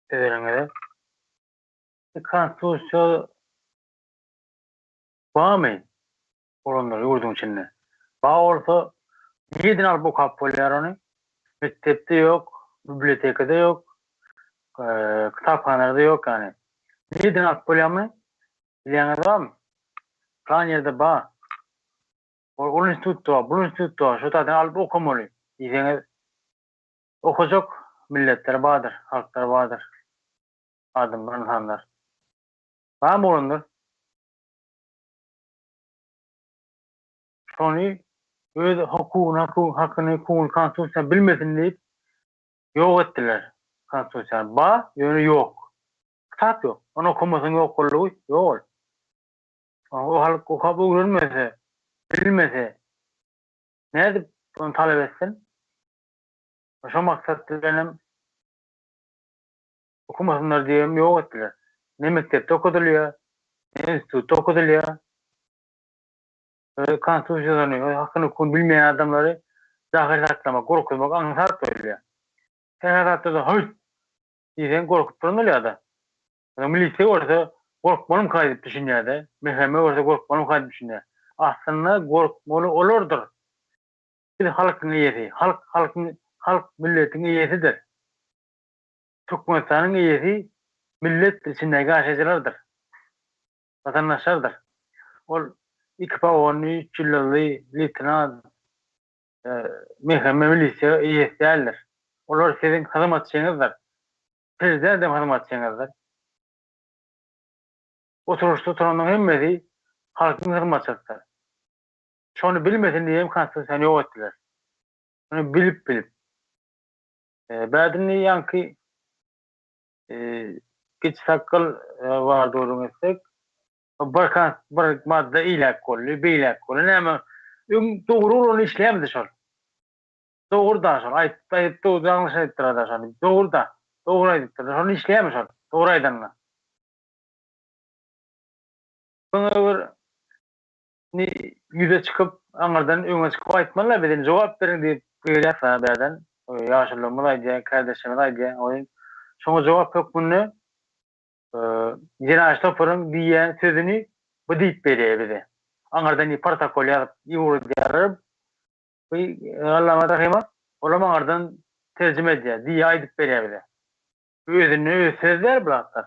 sözleriňize. Konstitusiýa barmy bolanlar ýurduň içinde? Bar bolsa nireden alyp okap bolýar ony? Mekdepde ýok, bibliotekada ýok, kitaphanalarda ýok ýagny. Nireden alyp bolýar muny? Bilýäňiz barmy? Plan ýerde bar. Ol institutda bar, bul institutda bar, şo taýdan alyp okamaly diýseňiz okajak milletler bardyr, halklar bardyr, adamlar, ynsanlar. Barmy olanlar? Şony öz hukugyny, hakyny, hukugyny konstitusiýa bilmesin diýip ýok etdiler konstitusiýany. Bar, ýöne ýok. Kitap ýok. Ony okamasaň ýok boldugy, ýok ol. O halk okap öwrenmese, bilmese nädip ony talap etsin? Şo maksat bilenem okamasynlar diýibem ýok etdiler. Ne mekdepde okadylýar, ne institutda okadylýar. Öz konstitusiýasyny, öz hakyny-hukugyny bilmeýän adamlary jahyl saklamak, gorkuzmak aňsat bolýar. Sähel zatda-da höýt! diýseň gorkup duran bolýar-da. Milisiýa görse gorkmalymyka diýip düşünýär-de, MHM görse gorkmalymyka diýip düşünýär. Aslynda gorkmaly olardyr. Biz halkyň eýesi, halk halkyň halk milletiň eýesidir. Türkmenistanyň eýesi milletdir, içindäki ýaşaýjylardyr, watandaşlardyr. Ol iki pagonly, üç ýyldyzly leýtenant, MHM, milisiýa eýesi däldir. Olar siziň hyzmatçyňyzdyr. Prezident hem hyzmatçyňyzdyr. Oturyşda oturanyň hemmesi halkyň hyzmatçysydyr. Şony bilmesin diýip hem konstitusiýany ýok etdiler. Şony bilip bilip. Bädindi ýaňky giç sakgal barada gürrüň etsek, bir bir madda eýläk boldy, beýläk boldy. Näme öň dogry bolany işlämdi şol. Dogry da şol aýyp aýyp dogry ýalňyş aýypdyr da şony. Dogry da. Dogry aýdypdyr. Şony işleýärmi şol? Dogry aýdanyny. Muňa bir ni ýüze çykyp aňyrdan öňe çykyp aýtmalylar biz indi jogap beriň diýip gygyrýas da bärden. Ýaşulularymyz aýdýar, kärdeşlerimiz aýdýar. Oýun şoňa jogap hökmünde jenaýatçy toparyň diýýän sözüni bu diýip berýär bize. Aňyrdan protokol ýazyp ugradýarlar. Bu Allama Rahyma olam aňyrdan terjime edýär, diýýär, aýdyp berýär bize. Özünde öz sözi däl bu zatlar.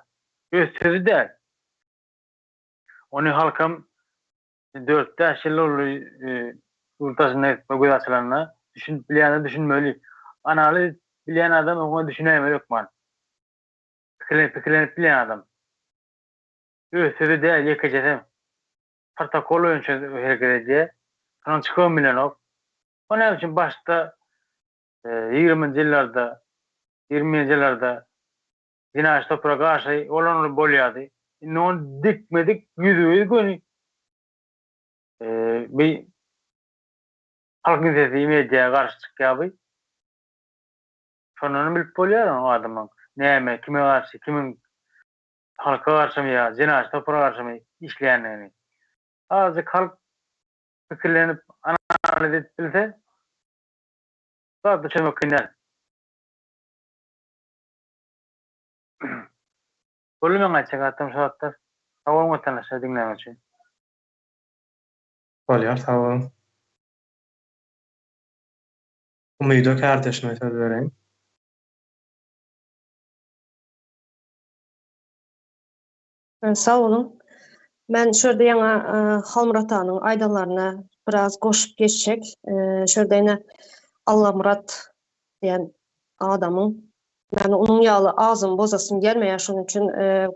Öz sözi däl. Ony halkam dört-bäş ýyl boldy ýurt daşynda gitme göz açylanyna. Düşünip bilýänler düşünmeli. Analiz bilýän adam oňa düşünäýmeli hökman. Pikirlenip, pikirlenip bilýän adam. Öz sözi däl ýekejesem. Protokol boýunça hereket edýär. Şondan çykybam bilenok. O näme üçin başda ýigriminji ýyllarda, 20-nji ýyllarda jenaýatçy topara garşy bolanlar bolýardy. Indi ony dikme-dik, ýüzbe-ýüz göni bi Halkyň sesi media garşy çykýar bi. Şondan bilip bolýar o adamyň näme, kime garşy, kimiň halka garşymy ýa jenaýatçy topara garşymy işleýändigini. Azajyk halk pikirlenip, analiz edip bilse, zat çözmek kyn däl. Boldy meň aýtjak zatlarym şu zatlar. Sag boluň watandaşlar diňläniňiz üçin. Bolýar sag boluň. Umyda kärdeşime söz bereýin. Sag boluň. Men şu ýerde ýaňa Halmyrat aganyň aýdanlaryna biraz goşup geçjek. Şu ýerde ýene Allamyrat diýen adamyň men onuň ýaly agzymy bozasym gelmeýär, şonuň üçin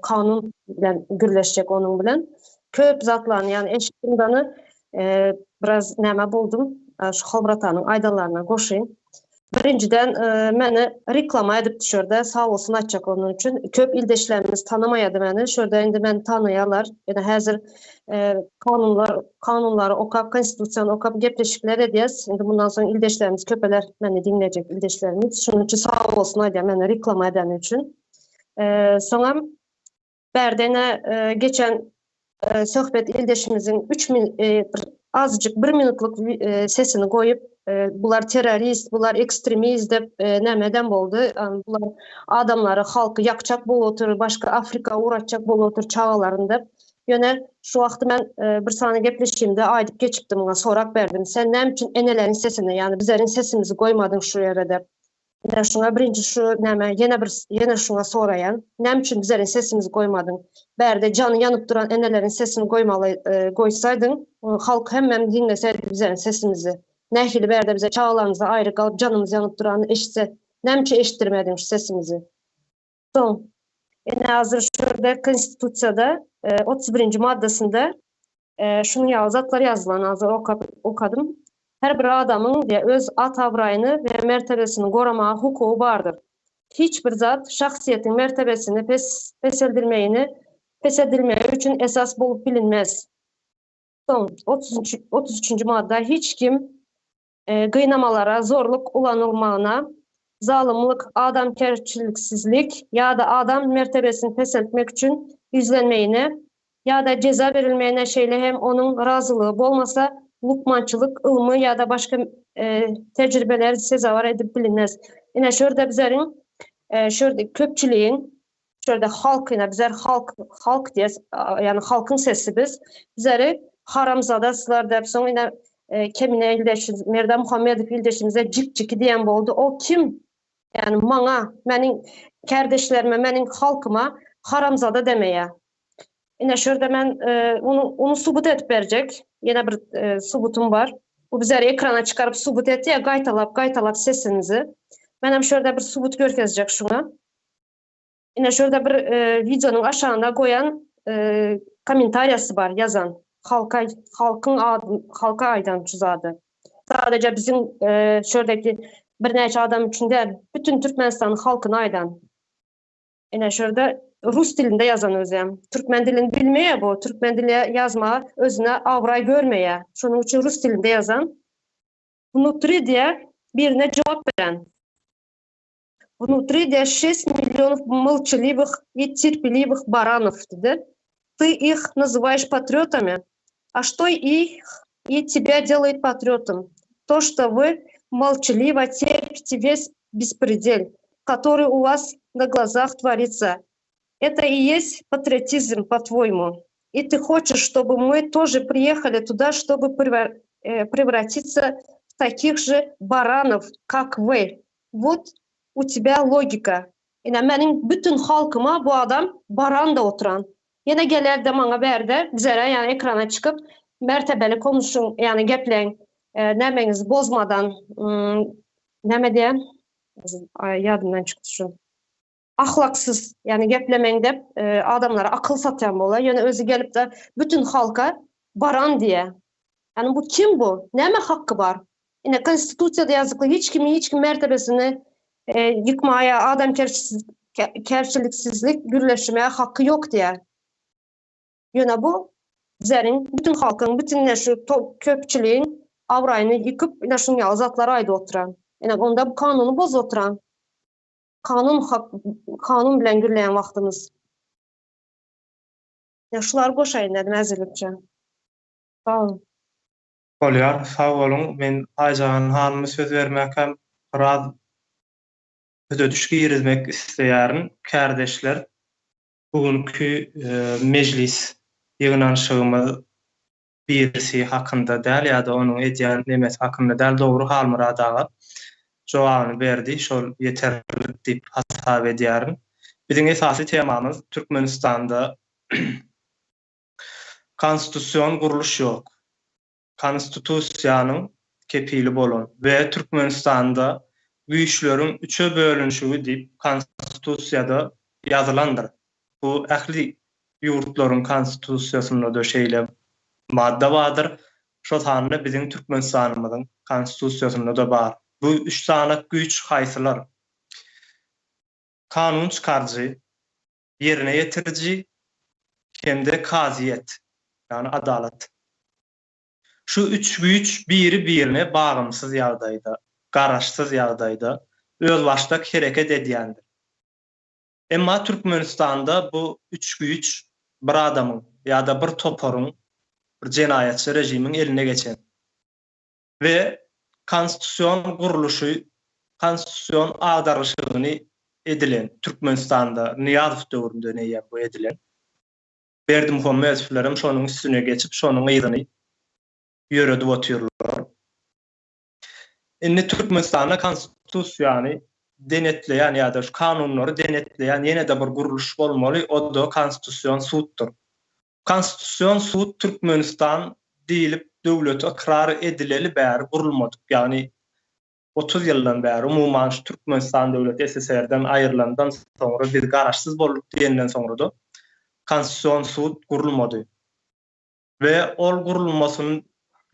kanun bilen gürleşjek onuň bilen. Köp zatlaryny ýagny eşitdim dany biraz näme boldum şu Halmyrat aganyň aýdanlaryna goşaýyn. Birinjiden meni reklama edip düşerde sag bolsun aýtjak onuň üçin. Köp ildeşlerimiz tanamaýardy meni. Şurada indi meni tanaýarlar. Ýöne häzir kanunlar kanunlary okap, konstitusiýany okap gepleşikler edýäs. Indi mundan soň ildeşlerimiz köpeler meni diňlejek ildeşlerimiz. Şonuň üçin sag bolsun aýdýan meni reklama edeni üçin. Soňam bärde ine geçen söhbet ildeşimiziň 3 min bir azajyk bir minutlyk sesini goýup bular terrorist, bular ekstremist diýip näme eden boldy. Bular adamlary, halky ýakjak bolup otyr, başga Afrika ugratjak bolup otyr çagalaryny diýip. Ýöne şu wagty men bir sany gepleşigimde aýdyp geçipdim oňa sorap berdim. Sen näme üçin eneleriň sesini, ýagny bizleriň sesimizi goýmadyň şu ýere diýip. Ine şuňa birinji şu näme ýene bir ýene şuňa soraýan. Näme üçin bizleriň sesimizi goýmadyň? Bärde jany ýanyp duran eneleriň sesini goýmaly goýsaýdyň, halk hemmem diňleseydi bizleriň sesimizi. Nähili bärde bize çagalarymyzdan aýry galyp janymyz ýanyp duranyny eşitse, näme üçin eşitdirmediň şu sesimizi? Soň, ine hazir şu ýerde konstitusiýada 31-nji maddasynda şunuň ýaly zatlar ýazylan, hazir okap okadym. Her bir adamyň diýýär öz at-abraýyny we mertebesini goramaga hukugy bardyr. Hiç bir zat şahsyýetiň mertebesini pes peseldilmegini peseldilmegi üçin esas bolup bilinmez. Soň, 33-nji madda hiç kim gynamalara, zorluk ulanylmagyna, zalymlyk, adamkärçiliksizlik ýa-da adam mertebesini peseltmek üçin ýüzlenmegine ýa-da jeza berilmegine, şeýle hem onuň razylygy bolmasa, lukmançylyk, ylmy ýa-da başga tejribeleri sezewar edip bilinmez. Ine, şu ýerde bizleriň, şu ýerde köpçüligiň, şu ýerde halk, ine, bizler halk, halk diýýäs, ýagny halkyň sesi biz. Bizleri haramzada sizler diýip, soň ine, Kemine ildeşimiz, Merdan Muhammedow ildeşimize jik-jiki diýen boldy. O kim? Ýagny maňa, meniň kärdeşlerime, meniň halkyma haramzada demeýär. Ine şu ýerde men ony ony subut edip berjek. Ýene bir subutym bar. Bu bizleri ekrana çykaryp subut etdi ýa gaýtalap gaýtalap sesinizi. Men hem şu ýerde bir subut görkezjek şuňa. Ine şu ýerde bir wideonyň aşagynda goýan kommentariýasy bar ýazan. Halka halkyň ady halka aýdan şu zady. Sadece biziň şu ýerdeki birnäçe adam üçin däl, bütün Türkmenistanyň halkyna aýdan. Ine şu ýerde rus dilinde ýazan özem. Türkmen dilini bilmeýär bu. Türkmen dili ýazma özüne abraý görmeýär. Şonuň üçin rus dilinde ýazan. Vnutri diýä birine jogap beren. Внутри diýä 6 millionов молчаливых и терпеливых баранов diýdi. Ты их называешь патриотами? А что их и тебя делает патриотом? То, что вы молчаливо терпите весь беспредел, который у вас на глазах творится. Это и есть патриотизм, по-твоему. И ты хочешь, чтобы мы тоже приехали туда, чтобы превратиться в таких же баранов, как вы. Вот у тебя логика. Ine meniň bütün halkyma bu adam baran da oturan. Ýene geler-de maňa bärde bizere ýani ekrana çykyp mertebeli konuşuň ýani gepleň nämeňizi bozmadan näme diýen ýadymdan çykdy şu. Ahlaksyz ýani geplemeň dep adamlara akyl satýan bolar. Ýöne özi gelip-de bütün halka. Baran diýýär. Ýagny bu kim bu? Näme hakky bar? Ine konstitusiýada ýazykly hiç kimi hiç kim mertebesini ýykmaýa adamkerçiliksizlik gürleşmäge haky ýok diýýär. Ýöne bu bizleriň bütün halkyň bütün ine şu köpçüligiň abraýyny ýykyp ine şuň ýaly zatlary aýdyp oturan. Ine onda bu kanuny bozup oturan. Kanun hak kanun bilen gürleýän wagtymyz. Ine şulary goşaýyn dedim äzirlikçe. Sag boluň. Bolýar, sag boluň. Men Aýjahan hanyma söz bermäkäm biraz düzediş girizmek isleýärin. Kärdeşler, bu günki mejlis ýygnanyşygymyz birisi hakynda däl ýa-da onuň edýän nemesi hakynda däl, dogry Halmyrat aga jogabyny berdi, şol ýeterlik diýip hasap edýärin. Biziň esasy temamyz Türkmenistanda konstitusion gurluş ýok. Konstitusiýanyň kepili bolan we Türkmenistanda güýçleriň üçe bölünişigi diýip Konstitusiýada ýazylandyr. Bu ähli ýurtlaryň Konstitusiýasynda-da şeýle madda bardyr. Şo sanda biziň Türkmenistanymyzyň Konstitusiýasynda-da bar. Bu üç sany güýç haýsylar? Kanun çykaryjy, ýerine ýetiriji hem-de kazyýet, ýagny adalat. Şu üç güýç biri-birine bagymsyz ýagdaýda, garaşsyz ýagdaýda özbaşdak hereket edýändir. Emma Türkmenistanda bu üç güýç bir adamyň ýa-da bir toparyň, bir jenaýatçy režimiň eline geçen we konstitusion gurluşy, konstitusion agdarylyşygyny edilen Türkmenistanda Nyýazow döwründe eýýäm bu edilen. Berdimuhamedowlerem şonuň üstüne geçip, şonuň yzyny ýöredip otyrlar. Indi Türkmenistanda konstitusiýany denetleýän ýa-da şu kanunlary denetleýän ýene-de bir gurluş bolmaly, o-da Konstitusion suddur. Konstitusion sud Türkmenistan diýlip döwleti ykrar edileli bäri gurulmadyk, ýagny 30 ýyldan bäri, umuman şu Türkmenistan döwleti SSR-den aýrylandan soňra biz garaşsyz bolduk diýenden soňra-da Konstitusion sud gurulmady. We ol gurulmasyny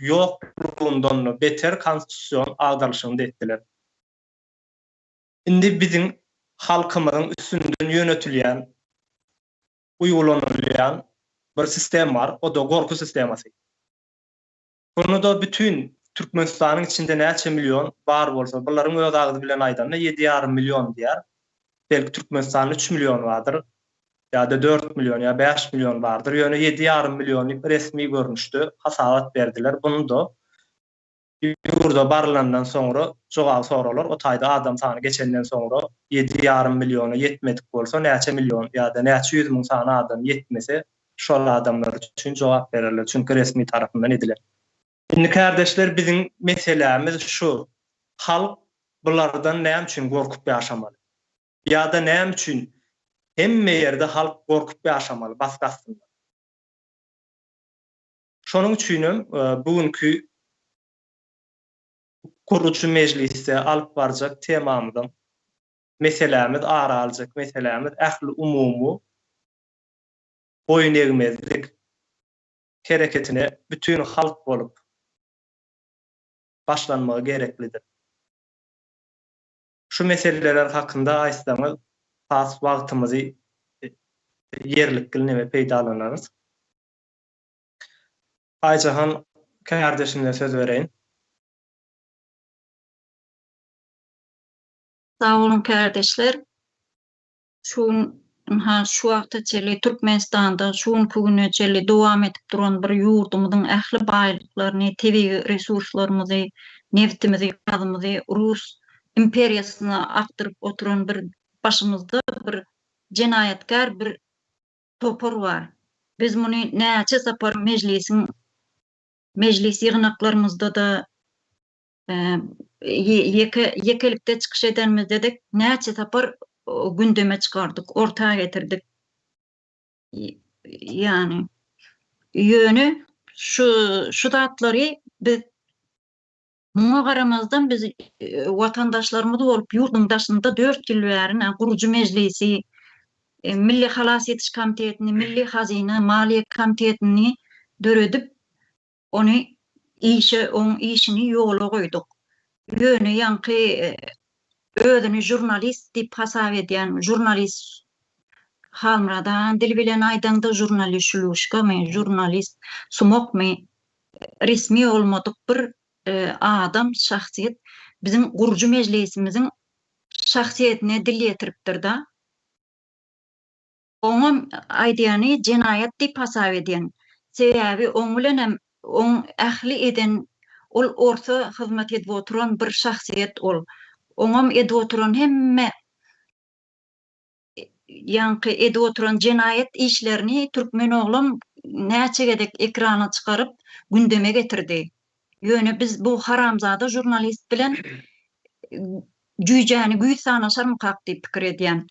ýoklugyndan-da beter konstitusion agdarylyşygyny-da etdiler. Indi biziň halkymyzyň üstünden ýönetilýän, uýgulanylýan bir sistem bar, o-da gorky sistemasy. Muny-da bütin Türkmenistanyň içinde näçe million bar bolsa, bularyň öz agzy bilen aýdanda ýedi ýarym million diýýär. Belki Türkmenistanda üç million bardyr, ýa-da dört million, ýa bäş million bardyr. Ýöne ýedi ýarym million diýip resmi görnüşde hasabat berdiler. Muny-da ýurda barylandan soňra jogap soralar, o taýda adam sany geçenden soňra ýedi ýarym milliona ýetmedik bolsa näçe million ýa-da näçe ýüz müň sany adam ýetmese şol adamlar üçin jogap bererler, çünki resmi tarapyndan edilen. Indi kärdeşler biziň meselämiz şu, halk bulardan näme üçin gorkup ýaşamaly? Ýa-da näme üçin hemme ýerde halk gorkup ýaşamaly basgy astynda? Şonuň üçinem bu günki gurujy mejlisde alyp barjak temamyzyň, meselämiz, ara aljak meselämiz ähliumumy boýun egmezlik hereketine bütin halk bolup başlanmagy gereklidir. Şu meseleler hakynda aýtsaňyz has wagtymyzy ýerlikli neme peýdalanarys. Aýjahan kärdeşimize söz bereýin. Sag boluň kärdeşler. Şu gün ynha şu wagta çenli Türkmenistanda şu günki güne çenli dowam edip duran bir ýurdumyzyň ähli baýlyklaryny, tebigy resurslarymyzy, nebtimizi, gazymyzy rus imperiýasyna akdyryp oturan bir başymyzda bir jenaýatkär bir topar bar. Biz muny näçe sapar mejlisiň mejlis ýygnaklarymyzda-da ýeke ýekelikde çykyş edenimizde-de näçe sapar gündeme çykardyk, orta getirdik. Ýagny ýöne şu şu zatlary biz Muňa garamazdan biz watandaşlarymyz bolup ýurduň daşynda dört ýyl bäri gurujy mejlisi, Milli halas ediş komitetini, Milli hazyna maliýe komitetini döredip, Ony işe, oň işini ýola goýduk. Ýöne ýaňky özüni žurnalist diýip hasap edýän žurnalist Halmyrat agaň dili bilen aýdaňda žurnalist şlýuşkamy, žurnalist sumokmy, resmi bolmadyk bir adam, şahsyýet biziň gurujy mejlisimiziň şahsyýetine dil ýetiripdir-da. Oňam aýdýany jenaýat diýip hasap edýän. Sebäbi oň bilenem oň ähli eden ol orsa hyzmat edip oturan bir şahsyýet ol. Oňam edip oturan hemme ýaňky edip oturan jenaýat işlerini türkmen oglam näçe gezek ekrana çykaryp gündeme getirdi. Ýöne biz bu haramzada žurnalist bilen jüýjäni güýz sanaşarmykak diýip pikir edýän.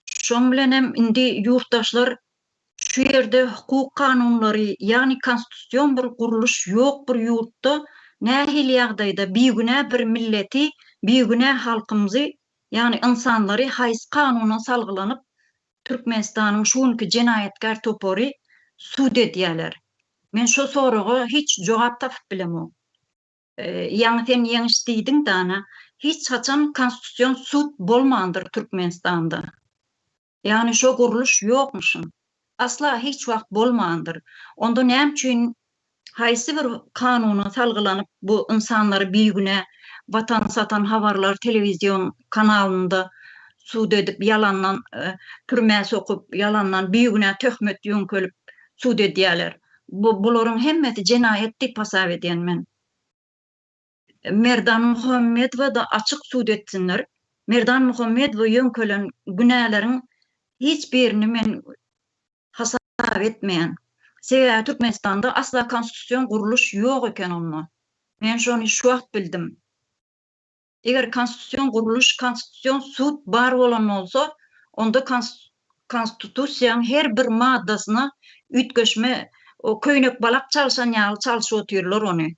Şoň bilenem indi ýurtdaşlar şu ýerde hukuk kanunlary, ýagny konstitusion bir gurluş ýok bir ýurtda nähili ýagdaýda bigünä bir milleti, bigünä halkymyzy, ýagny ynsanlary haýsy kanuna salgylanyp Türkmenistanyň şu günki jenaýatkär topary sud edýäler? Men şo soraga hiç jogap tapyp bilemok. Ýaňy sen ýeňiş diýdiň dana, hiç haçan konstitusion sud bolmandyr Türkmenistanda. Ýagny şo gurluş ýokmuşyn. Asla hiç wagt bolmandyr. Onda näme üçin haýsy bir kanuna salgylanyp bu ynsanlary bigünä watan satan habarlar telewizion kanalynda sud edip ýalandan türmä sokup ýalandan bigünä töhmet ýöňkelip sud edýäler. Bu bularyň hemmesi jenaýat diýip hasap edýän men. Merdan Muhammedowa-da açyk sud etsinler. Merdan Muhammedowa ýöňkelen günäleriň hiç birini men hasap etmeýän. Sebäbi Türkmenistanda asla konstitusion gurluş ýok eken onda. Men şony şu wagt bildim. Eger konstitusion gurluş, konstitusion sud bar bolan bolsa, onda konstitusiýaň her bir maddasyna üýtgeşme, o köýnek-balak çalşan ýaly çalşyp otyrlar ony.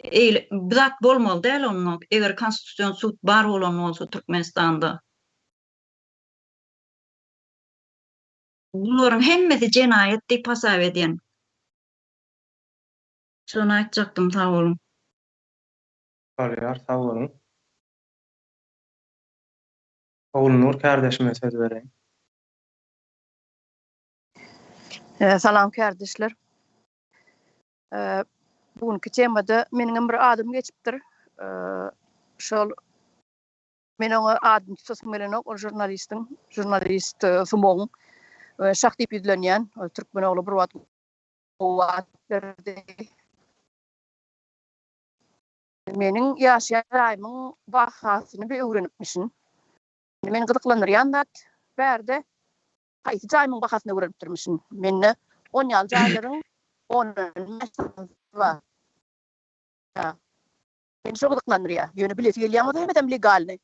Eýle bu zat bolmaly däl onda, eger konstitusion sud bar bolan bolsa Türkmenistanda. Bularyň hemmesi jenaýat diýip hasap edýän. Şony aýtjakdym, sag boluň. Bolýar, sag boluň. Ogulnur kärdeşime söz bereýin. Salam kärdeşler. Bu günki temada meniňem bir adym geçipdir. Şol men oňa adyny tutasym gelenok, ol žurnalistiň, žurnalist Sumogyň şah diýip ýüzlenýän. Ol türkmen ogly bir wagt gowy at berdi. Meniň ýaşaýan jaýymyň bahasyny bir öwrenipmişin. Indi meni gyzyklandyrýan zat bärde haýsy jaýymyň bahasyny öwrenipdirmişin. Mende on ýaly jaýlaryň ondan bäş sanysy bar. Meni şo gyzyklandyrýar. Ýöne bilesi gelýän bolsa hemmesem legalnyý.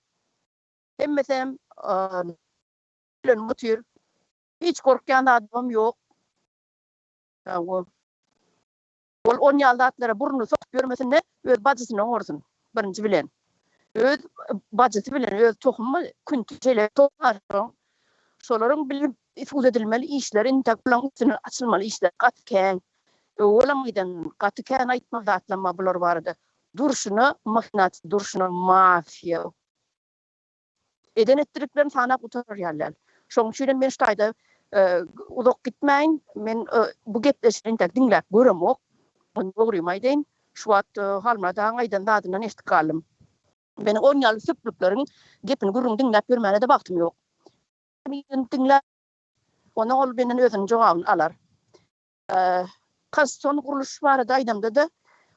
Hemmesem tölenip otyr. Hiç gorkýan zadymam ýok. Ol on ýaly zatlara burnuny sokup ýörmesinde öz bajysyny oňarsyn birinji bilen. Öz bajysy bilen öz tohumy künti şeýle tohum şoň. Şolaryň bilip sud edilmeli işleri intek bulaň üstünden açylmaly işler gaty kän. Öwelam aýdan gaty kän aýtmaly zatlam bar bular barada. Durşuna mahnat durşuna mafiýa. Eden etdiriklerini sanap gutarar ýaly däl. Şonuň üçin hem men şu taýda uzak gitmäýin. Men bu gepleşigi entek diňläp göremok. Ony dogrymy aýdaýyn. Şu wagt Halmyrat agaň aýdan zadyndan eşidip galdym. Meniň on ýaly süplükleriň gepini gürrüňini diňläp ýörmäne-de wagtym ýok. Diňläp, onda ol menden özüniň jogabyny alar. Konstitusion gurluş barada aýdamda-da,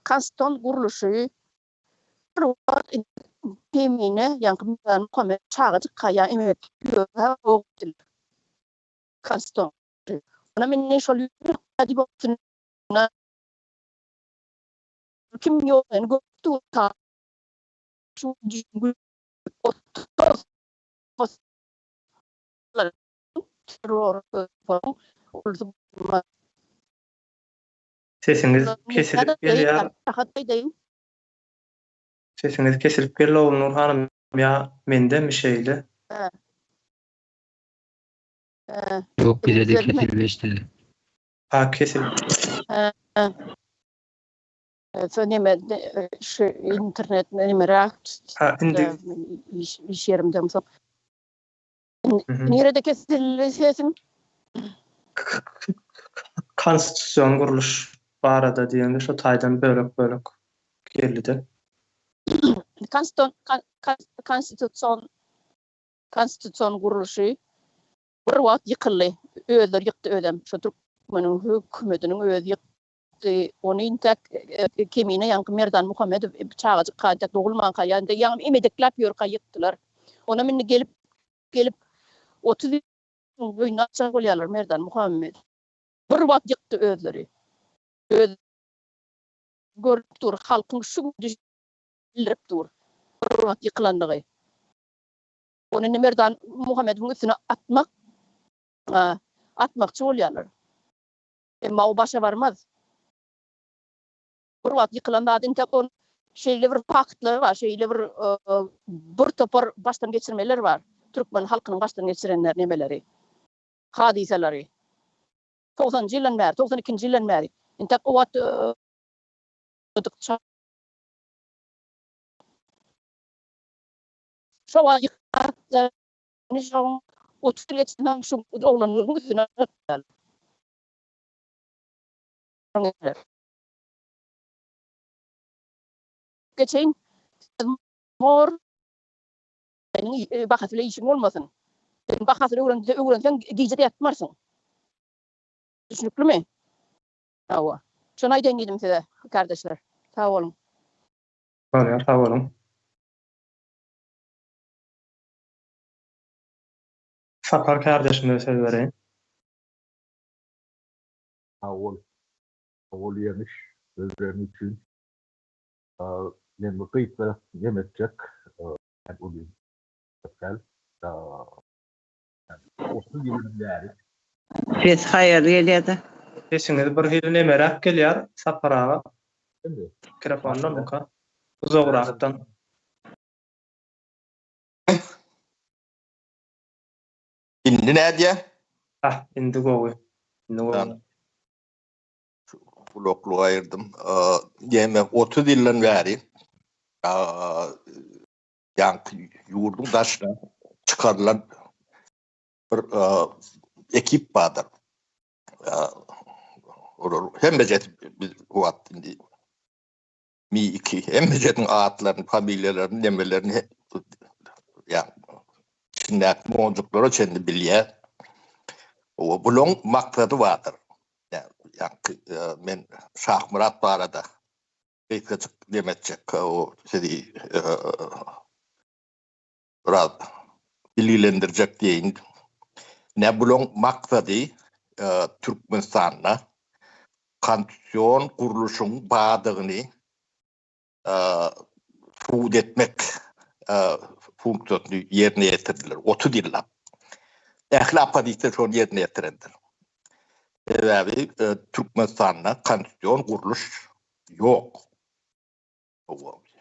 konstitusion gurluşy Bir wagt Kemine, ýaňky Merdan Muhammet çagajykka ýa emek ýörkä ogupdylar. Konston. Ona men ne şol diýip kim ýok ýani görüp dur ta şu terror Sesiňiz kesilip gelýär. Sesiňiz kesilip geldi Ogulnur hanym ýa mendemi şeýle? Ýok bizede kesilip eşdildi. Ha kesilip. Şu neme şu internet neme Ha, indi iş, iş ýerimde soň. Nirede kesildi sesim? Konstitusion gurluş barada diýende şu taýdan bölek-bölek geldi-de. Konstitusion konstitusion gurluşy bir wagt ýykyldy. Özleri ýykdy özem. Şu türkmeniň hökümetiniň özi ýykdy. Ony intäk e, kemine ýaňky Merdan Muhammedow e, çagajyk intäk dogulmanka ýa-da ýaňy emedekläp ýörkä ýykdylar. Onam indi gelip gelip 30 ýyl öýüni açjak bolýarlar Merdan Muhammedow. Bir wagt ýykdy özleri. Öz görüp dur, halkyň şu gün bildirip dur. Bir wagt ýykylandygy. Ony indi Merdan Muhammedowyň üstüne atmak atmakçy bolýarlar. Emma o başa barmaz. Bir wagt ýykylan zat intek ol şeýle bir faktlar bar, şeýle bir bir topar başdan geçirmeler bar. Türkmen halkynyň başdan geçirenler nemeleri, hadysalary. 90-njy ýyldan bäri, 92-nji ýyldan bäri. Intek o wagt Şo wagt ýykdylar. 30 ýyl geçenden şu oglanlaryň üstüne atdylar. Geçeýin. Mor seniň bahasy bilen işiň bolmasyn. Sen bahasyny öwren, öwrenseň gije-de ýatmarsyň. Düşnüklimi? Hawa. Şony aýdaýyn diýdim size, kardeşler. Sag boluň. Bolýar, sag boluň. Sapar kardeşime söz bereýin. Sag bol. Sag bol Ýeňiş, söz bereniň üçin. Men bir gysga nem etjek. Men uly däl. 30 ýyldan bäri. Ses haýal gelýärde. Sesiňiz bir hili nemeräk gelýär Sapar aga. Mikrofondanmyka? Uzagrakdan. Indi nädýä? Hah, indi gowy. Indi gowy. Gulaklygy aýyrdym. Diýmek, 30 ýyldan bäri ýaňky ýurduň daşyna çykarylan bir ekip bardyr. Olar hemmejesi biz wagt indi Mi 2 hemmejesiň atlaryny, familiýalaryny, nemelerini ýa içindäki monjuklara çenli bilýär. O bulaň maksady bardyr. Ýa men Şahmyrat barada gysgajyk dem etjek, o sizi biraz bilgilendirjek diýeýin. Ne bulaň maksady Türkmenistanda konstitusion gurluşyň bardygyny subut etmek funksiýasyny ýerine ýetirdiler 30 ýyllap. Ähli oppozisiýa şony ýerine ýetirendir. Sebäbi Türkmenistanda konstitusion gurluş ýok.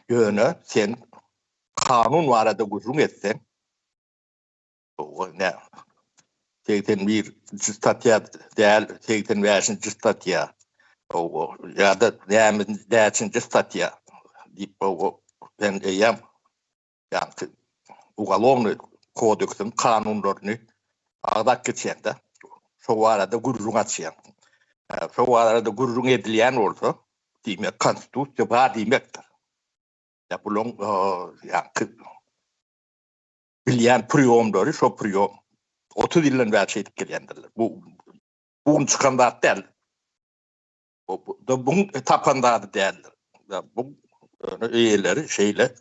Ýöne sen kanun barada gürrüň etseň, ne 81-nji statýa däl, 85-nji statýa ýa-da näme näçinji statýa diýip sen eýýäm ýagny ugalownyý kodeksiň kanunlaryny agzap geçýäň-de, şo barada gürrüň açýaň. Şo barada gürrüň edilýän bolsa, diýmek konstitusiýa bar diýmekdir. Ýa bulaň ýaňky bilýän priýomlary şo priýom. 30 ýyldan bäri şeýdip gelýändirler. Bu bu gün çykan zat däl. Bu da bu tapan zady däldir. Bu eýeleri şeýle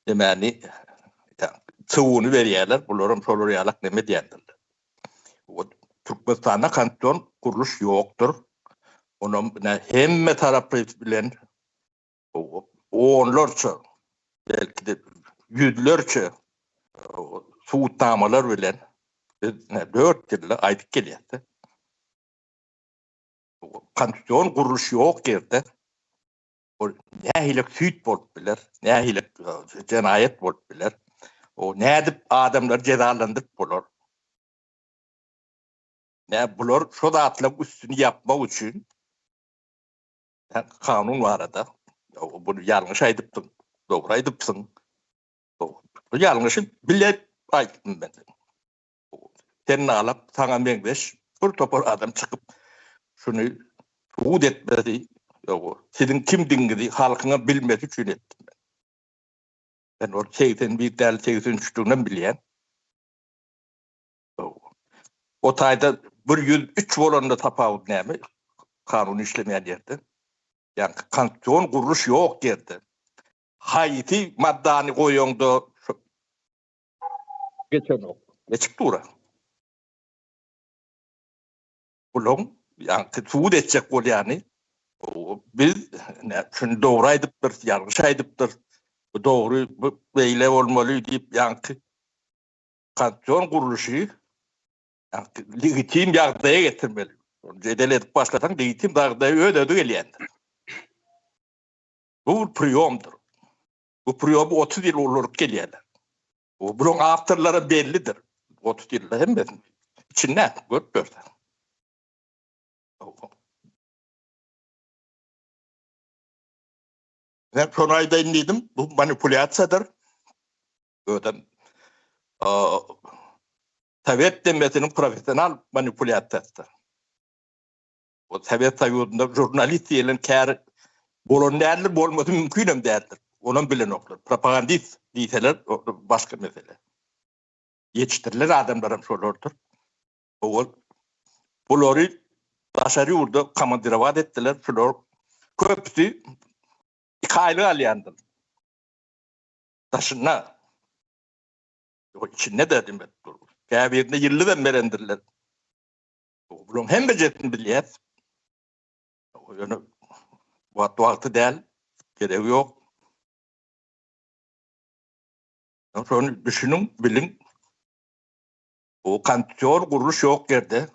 demäni suwuny berýärler, bularam şolar ýalak neme edýändirler. Türkmenistanda konstitusion gurluş ýokdur. Onam hemme tarapy bilen onlarça, belki-de ýüzlerçe subutnamalar bilen biz 4 ýylda aýdyp gelýäs. Konstitusion gurluş ýok ýerde ol nähili süýt bolup biler, nähili jenaýat bolup biler, o nädip adamlary jezalandyryp bolar? Nä bular şo zatlaryň üstüni ýapmak üçin. Kanun barada bunu ýalňyş aýdypdyň, dogry aýdypsyň. Bu ýalňyşy bile aýtdym men. Sen nalap saňa meňzeş bir topar adam çykyp şuny subut etmesi, siziň kimdigiňizi halkyňa bilmesi üçin etdim men. Men ol 81 däl 83-diginem bilýän. O taýda 103 bolanda tapawut näme? Kanun işlemeýän ýerde. Ýagny konstitusion gurluş ýok ýerde. Haýsy maddany goýaňda geçenok. Geçip dur. Bulaň ýaňky subut etjek bolýany biz şuny dogry aýdypdyrys, ýalňyş aýdypdyrys. Bu dogry, bu beýle bolmaly diýip ýaňky konstitusion gurluşy legitim ýagdaýa getirmeli. Jedel edip başlasaň legitim ýagdaýa öz-özi gelýändir. Bu bir priýomdyr. Bu priýomy 30 ýyl ulanyp gelýärler. Bu bunuň awtorlary bellidir. 30 ýylda hemmesini içinde görüp görseň. Men şony aýdaýyn diýdim, bu manipulýasiýadyr. Özem Sowet demesiniň professional manipulýasiýasydyr. O Sowet Soýuzynda žurnalist diýlen kär bolan däldir, bolmasy mümkin hem däldir. Onam bilenoklar. Propagandist diýseler, başga mesele. Ýetişdirilen adamlar hem şolardyr. Owal bulary daşary ýurda komandirowat etdiler. Şular köpüsi 2 aýlyk alýandyr. Daşynda. Içinde de demek. Käbirine ýyllyk hem berendirler. Bularyň hemmejesini bilýäs. Ýöne wagt wagty däl, geregi ýok. Şony düşüniň, biliň. Bu konstitusion gurluş ýok ýerde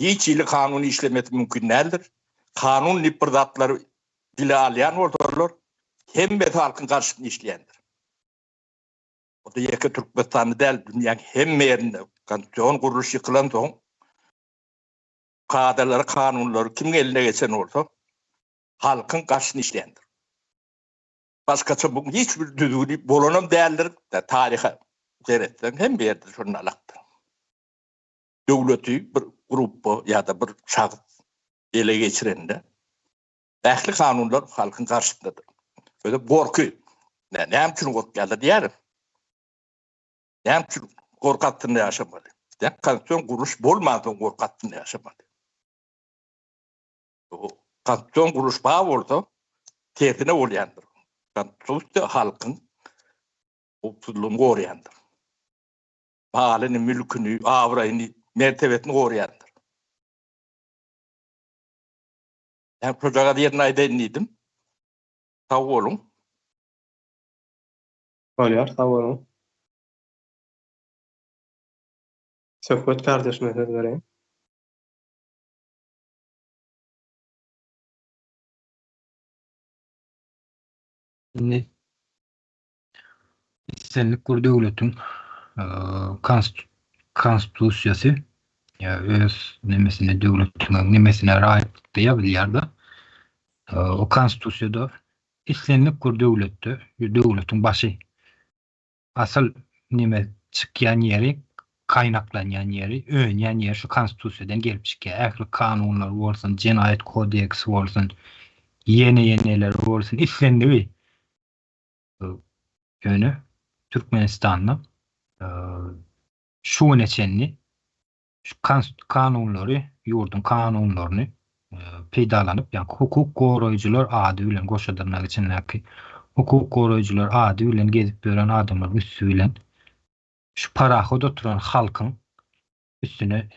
hiç hili kanun işlemesi mümkin däldir. Kanun diýip bir zatlary dile alýan bolsalar, hemmesi halkyň garşysyna işleýändir. O-da ýeke Türkmenistanda däl, dünýäň hemme ýerinde konstitusion gurluş ýykylansoň, kadalary, kanunlary kimiň eline geçen bolsa, halkyň garşysyna işleýändir. Başgaça bu hiç bir düzgüni bolanam däldir. Taryha seretseň hemme ýerde şonda alakdyr. Döwleti bir gruppa ýa-da bir şahs ele geçirende ähli kanunlar halkyň garşysyndadyr. Özi gorky. Näme üçin gorkýarlar diýýärin. Näme üçin gorky astynda ýaşamaly? Konstitusion gurluş bolmansoň gorky astynda ýaşamaly. Konstitusion gurluş bar bolsa, tersine bolýandyr. Konstitusiýa halkyň howpsuzlygyny goraýandyr. Malyny, mülküni, abraýyny, mertebesini goraýandyr. Men şojagaz ýerini aýdaýyn diýdim. Sag boluň. Bolýar, sag boluň. Söhbet kardeşime söz bereýin. Indi islendik bir döwletiň konstitusiýasy ýa öz nemesine döwletiň nemesine raýatlykda ýazylýar-da. O konstitusiýada islendik bir döwletde döwletiň başy asyl neme çykýan ýeri, gaýnaklanýan ýeri, önýän ýeri şu konstitusiýadan gelip çykýar. Ähli kanunlar bolsun, jenaýat kodeksi bolsun, ýene-ýeneleri bolsun, islendigi. Ýöne Türkmenistanda şu güne çenli şu kanunlary, ýurduň kanunlaryny peýdalanyp, ýagny hukuk goraýjylar ady bilen goşa dyrnak içindäki hukuk goraýjylar ady bilen gezip ýören adamlaryň üsti bilen şu parahat oturan halkyň üstüne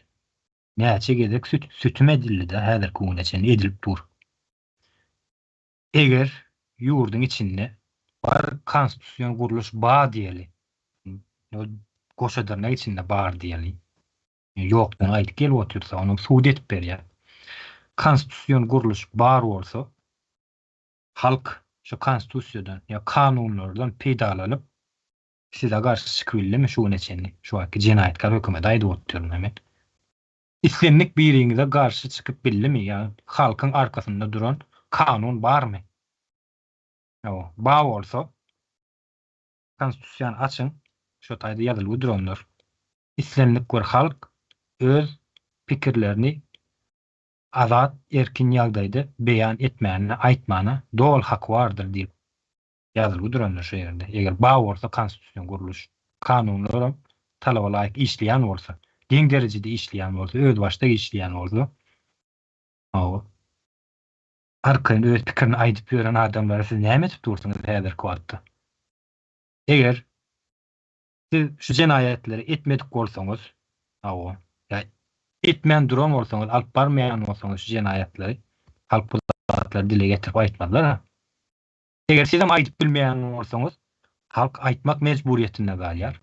näçe gezek sütüm edildi-de häzirki güne çenli edilip dur. Eger ýurduň içinde bar konstitusion gurluş bar diýeli, goşa dyrnak içinde bar diýeli, ýokdan aýdyp gelip otyrsa, onuň subut edip berýär. Konstitusion gurluş bar bolsa, halk şu konstitusiýadan ýa kanunlardan peýdalanyp size garşy çykyp bildimi şu güne çenli? Şu wagtky jenaýatkär hökümete aýdyp otyryn men. Islendik biriňize garşy çykyp bildimi ýa halkyň arkasynda duran kanun barmy? Hawa, bar bolsa konstitusiýany açyň, şo taýda ýazylgy durandyr. Islendik bir halk öz pikirlerini azat, erkin ýagdaýda beýan etmäne, aýtmana doly haky bardyr diýip ýazylgy durandyr şo ýerde. Eger bar bolsa konstitusion gurluş, kanunlaram talaba laýyk işleýän bolsa, deň derejede işleýän bolsa, özbaşdak işleýän bolsa, hawa, arkaýyn öz pikirini aýdyp ýören adamlara siz näme edip dursuňyz häzirki wagtda? Eger siz şu jenaýatlary etmedik bolsaňyz, hawa, ýa etmän duran bolsaňyz, alyp barmaýan bolsaňyz şu jenaýatlary, halk bu zatlary dile getirip aýtmazlar-a. Eger sizem aýdyp bilmeýän bolsaňyz, halk aýtmak mejburyýetinde galýar.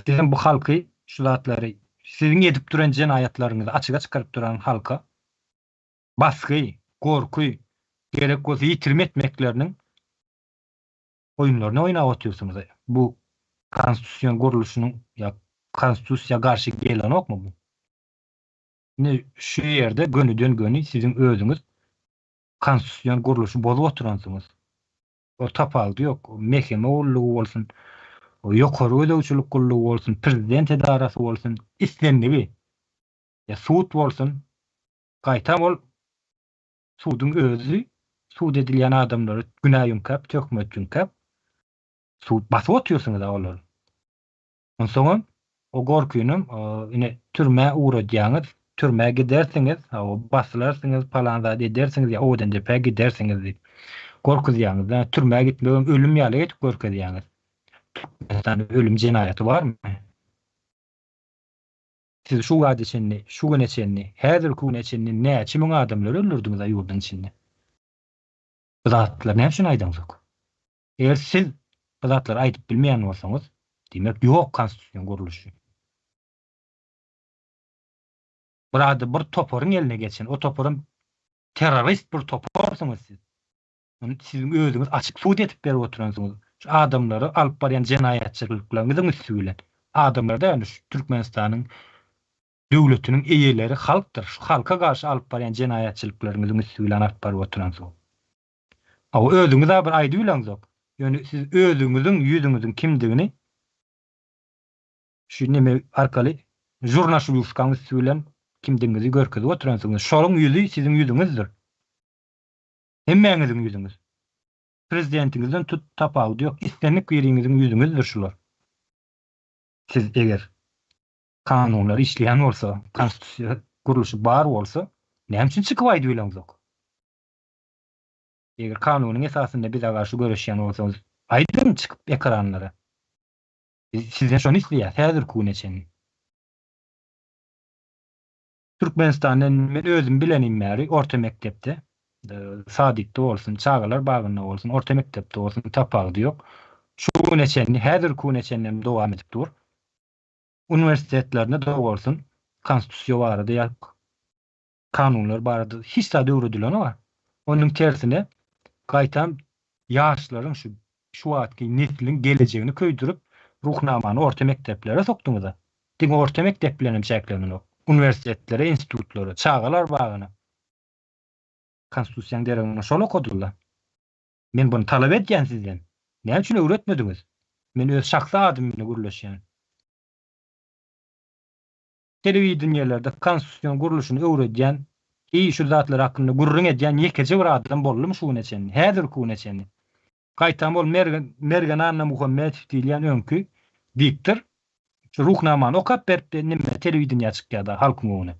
Sizem bu halky şu zatlary, siziň edip duran jenaýatlaryňyzy açyga çykaryp duran halka basgy, gorky, gerek bolsa ýitirim etmekleriniň oýunlaryny oýnap otyrsyňyz. Bu konstitusion gurluşynyň ýa konstitusiýa garşy gelenokmy bu? Ine şu ýerde gönüden-göni siziň özüňiz konstitusion gurluşy bozup oturansyňyz. O tapawudy ýok. MHM gullugy bolsun, ýokary gözegçilik gullugy bolsun, prezident edarasy bolsun, islendigi ýa sud bolsun, gaýtam ol suduň özi sud edilýän adamlary günä ýüňkäp, töhmet ýüňkäp, sud basyp otyrsyňyz-a olary. Onsoňam o gorkynam ine türmä ugradýaňyz, türmä gidersiňiz, hawa basylarsyňyz, palan zat edersiňiz ýa Owadandepä gidersiňiz diýip gorkuzýaňyz. Ýa türmä gitmegem ölüm ýaly edip görkezýäňiz. Türkmenistanda ölüm jenaýaty barmy? Siz şu wagta çenli, şu güne çenli, häzirki güne çenli näçe müň adamlary öldürdiňiz-a ýurduň içinde? Bu zatlary näme üçin aýdaňzok? Eger siz bu zatlary aýdyp bilmeýän bolsaňyz, diýmek ýok konstitusion gurluşy. Bir ady bir toparyň eline geçen, o toparam terrorist bir toparsyňyz siz. Muny siziň özüňiz açyk sud edip berip oturansyňyz. Şu adamlary alyp barýan jenaýatçylyklaryňyzyň üsti bilen. Adamlar däl, şu Türkmenistanyň döwletiniň eýeleri halkdyr. Şu halka garşy alyp barýan jenaýatçylyklaryňyzyň üsti bilen alyp baryp oturansyňyz. Hawa, özüňiz-ä bir aýdybileňzok. Ýöne siz özüňiziň ýüzüňiziň kimdigini şu neme arkaly žurnaşlýuşkaň üsti bilen kimdigiňizi görkezip oturansyňyz. Şonuň ýüzi siziň ýüzüňizdir. Hemmäňiziň ýüzüňiz. Prezidentiňizden tut, tapawudy ýok, islendik biriňiziň ýüzüňizdir şular. Siz eger kanunlar işleýän bolsa, konstitusiýa gurluşy bar bolsa, näme üçin çykyp aýdybileňzok? Eger kanunyň esasynda bize garşy göreşýän bolsaňyz, aýdyň çykyp ekranlara. Biz sizden şony isleýäs häzirki güne çenli. Türkmenistanda men özüm bilenim bäri orta mekdepde, sadikde bolsun, çagalar bagynda bolsun, orta mekdepde bolsun tapawudy ýok. Şu güne çenli, häzirki güne çenli hem dowam edip dur. Uniwersitetlerinde-de bolsun, konstitusiýa barada ýa kanunlar barada hiç zat öwredilenok. Onuň tersine, gaýtam ýaşlaryň şu şu wagtky nesliň gelejegini köýdürip, Ruhnamany orta mekdeplere sokduňyz-a. Diňe orta mekdep bilenem çäklenenok. Uniwersitetlere, institutlara, çagalar bagyna. Konstitusiýanyň deregine şol okadyl-da. Men buny talap edýän sizden. Näme üçin öwretmediňiz? Men öz şahsy adym bilen gürleşýän. Telewideniýelerde konstitusion gurluşyny öwredýän i şu zatlar hakynda gürrüň edýän ýekeje bir adam boldumy şu güne çenli? Häzirki güne çenli. Gaýtam ol Mergen Mergen Annamuhammedow diýilýän öňki diktor şu Ruhnamany okap berip neme telewideniýä çykýar-da halkyň öňüne.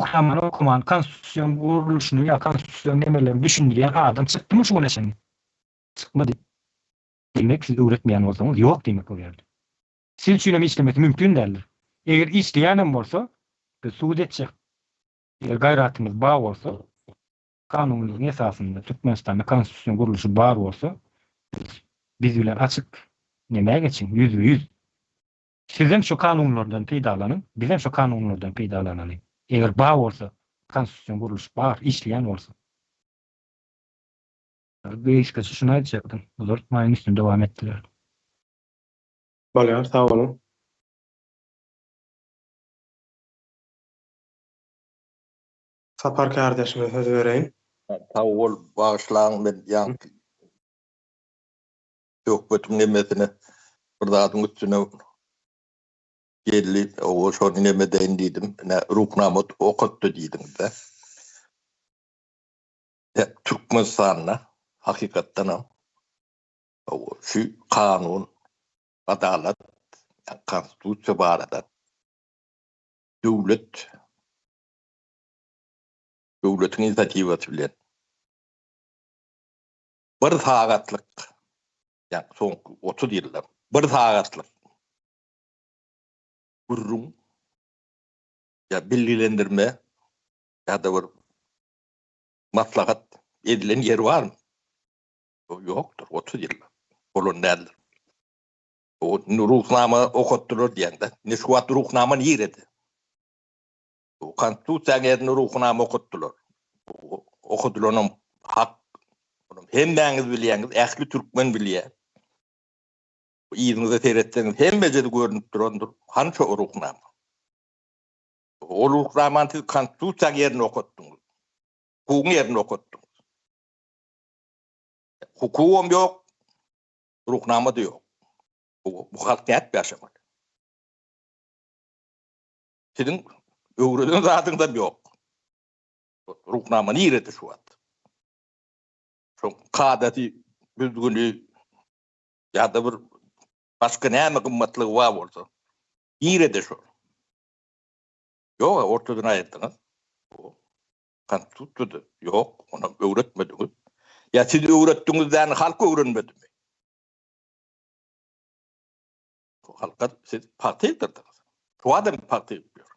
Ruhnamany okaman konstitusion gurluşyny ýa konstitusion nemelerini düşündirýän adam çykdymy şu güne çenli? Çykmady. Diýmek siz öwretmeýän bolsaňyz ýok diýmek ol ýerde. Siz üçinem işlemesi mümkin däldir. Eger işleýänem bolsa, biz subut etjek. Eger gaýratyňyz bar bolsa, kanunylygyň esasynda Türkmenistanda konstitusion gurluşy bar bolsa, siz biz bilen açyk nemä geçiň, ýüzbe-ýüz. Sizem şu kanunlardan peýdalanyň, bizem şu kanunlardan peýdalanalyň. Eger bar bolsa, konstitusion gurluş bar, işleýän bolsa. Gysgaça şuny aýtjakdym. Olar maýyň üstünde dowam etdiler. Bolýar, sag boluň. Sapar kardeşime söz bereýin. Sag bol, bagyşlaň men ýaňky söhbetiň nemesine bir zadyň üstüne geldi, owa şony neme edeýin diýdim. Ine Ruhnama okatdy diýdiňiz-de. Türkmenistanda hakykatdanam şu kanun, adalat, konstitusiýa barada döwlet döwletiň inisiatiwasy bilen bir sagatlyk ýa soňky 30 ýylda bir sagatlyk gürrüň ýa bilgilendirme ýa-da bir maslahat edilen ýeri barmy? Ýokdur, 30 ýylda bolan däldir. O Ruhnama okatdylar diýende, indi şu wagt Ruhnama nirede? Konstitusiýanyň ýerine Ruhnama okatdylar. Okadylanam hak. Hemmäňiz bilýäňiz, ähli türkmen bilýär. Yzyňyza seretseňiz hemmejede görnüp durandyr. Hany şo Ruhnama? Ol Ruhnamany siz Konstitusiýanyň ýerine okatdyňyz. Hukugyň ýerine okatdyňyz. Hukugam ýok, Ruhnama-da ýok. Bu halk nädip ýaşamaly? Siziň öwreden zadyňyzam ýok. Ruhnama nirede şu wagt? Şoň kadasy, düzgüni ýa-da bir başga näme gymmatlygy bar bolsa, nirede şol? Ýok, ortadan aýyrdyňyz. Konstitusiýada ýok, onam öwretmediňiz. Ýa siz öwretdiňiz däni halk öwrenmedimi? Halka siz pagta ýygdyrdyňyz. Şu adam pagta ýygyp ýör.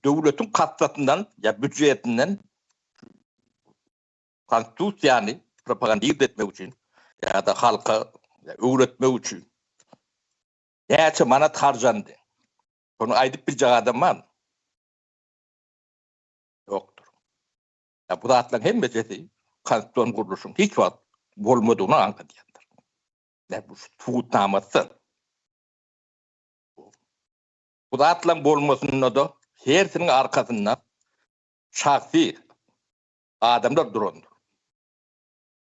Döwletiň kassasyndan ýa býudjetinden konstitusiýany propagandirt etmek üçin ýa-da halka öwretmek üçin näçe manat harjandy? Şony aýdyp biljek adam barmy? Ýokdur. Ýa bu zatlaryň hemmejesi konstitusion gurluşyň hiç wagt bolmadygyny aňladýandyr. Ýa bu subutnamasydyr. Bu zatlaryň bolmasynda-da hersiniň arkasynda şahsy adamlar durandyr.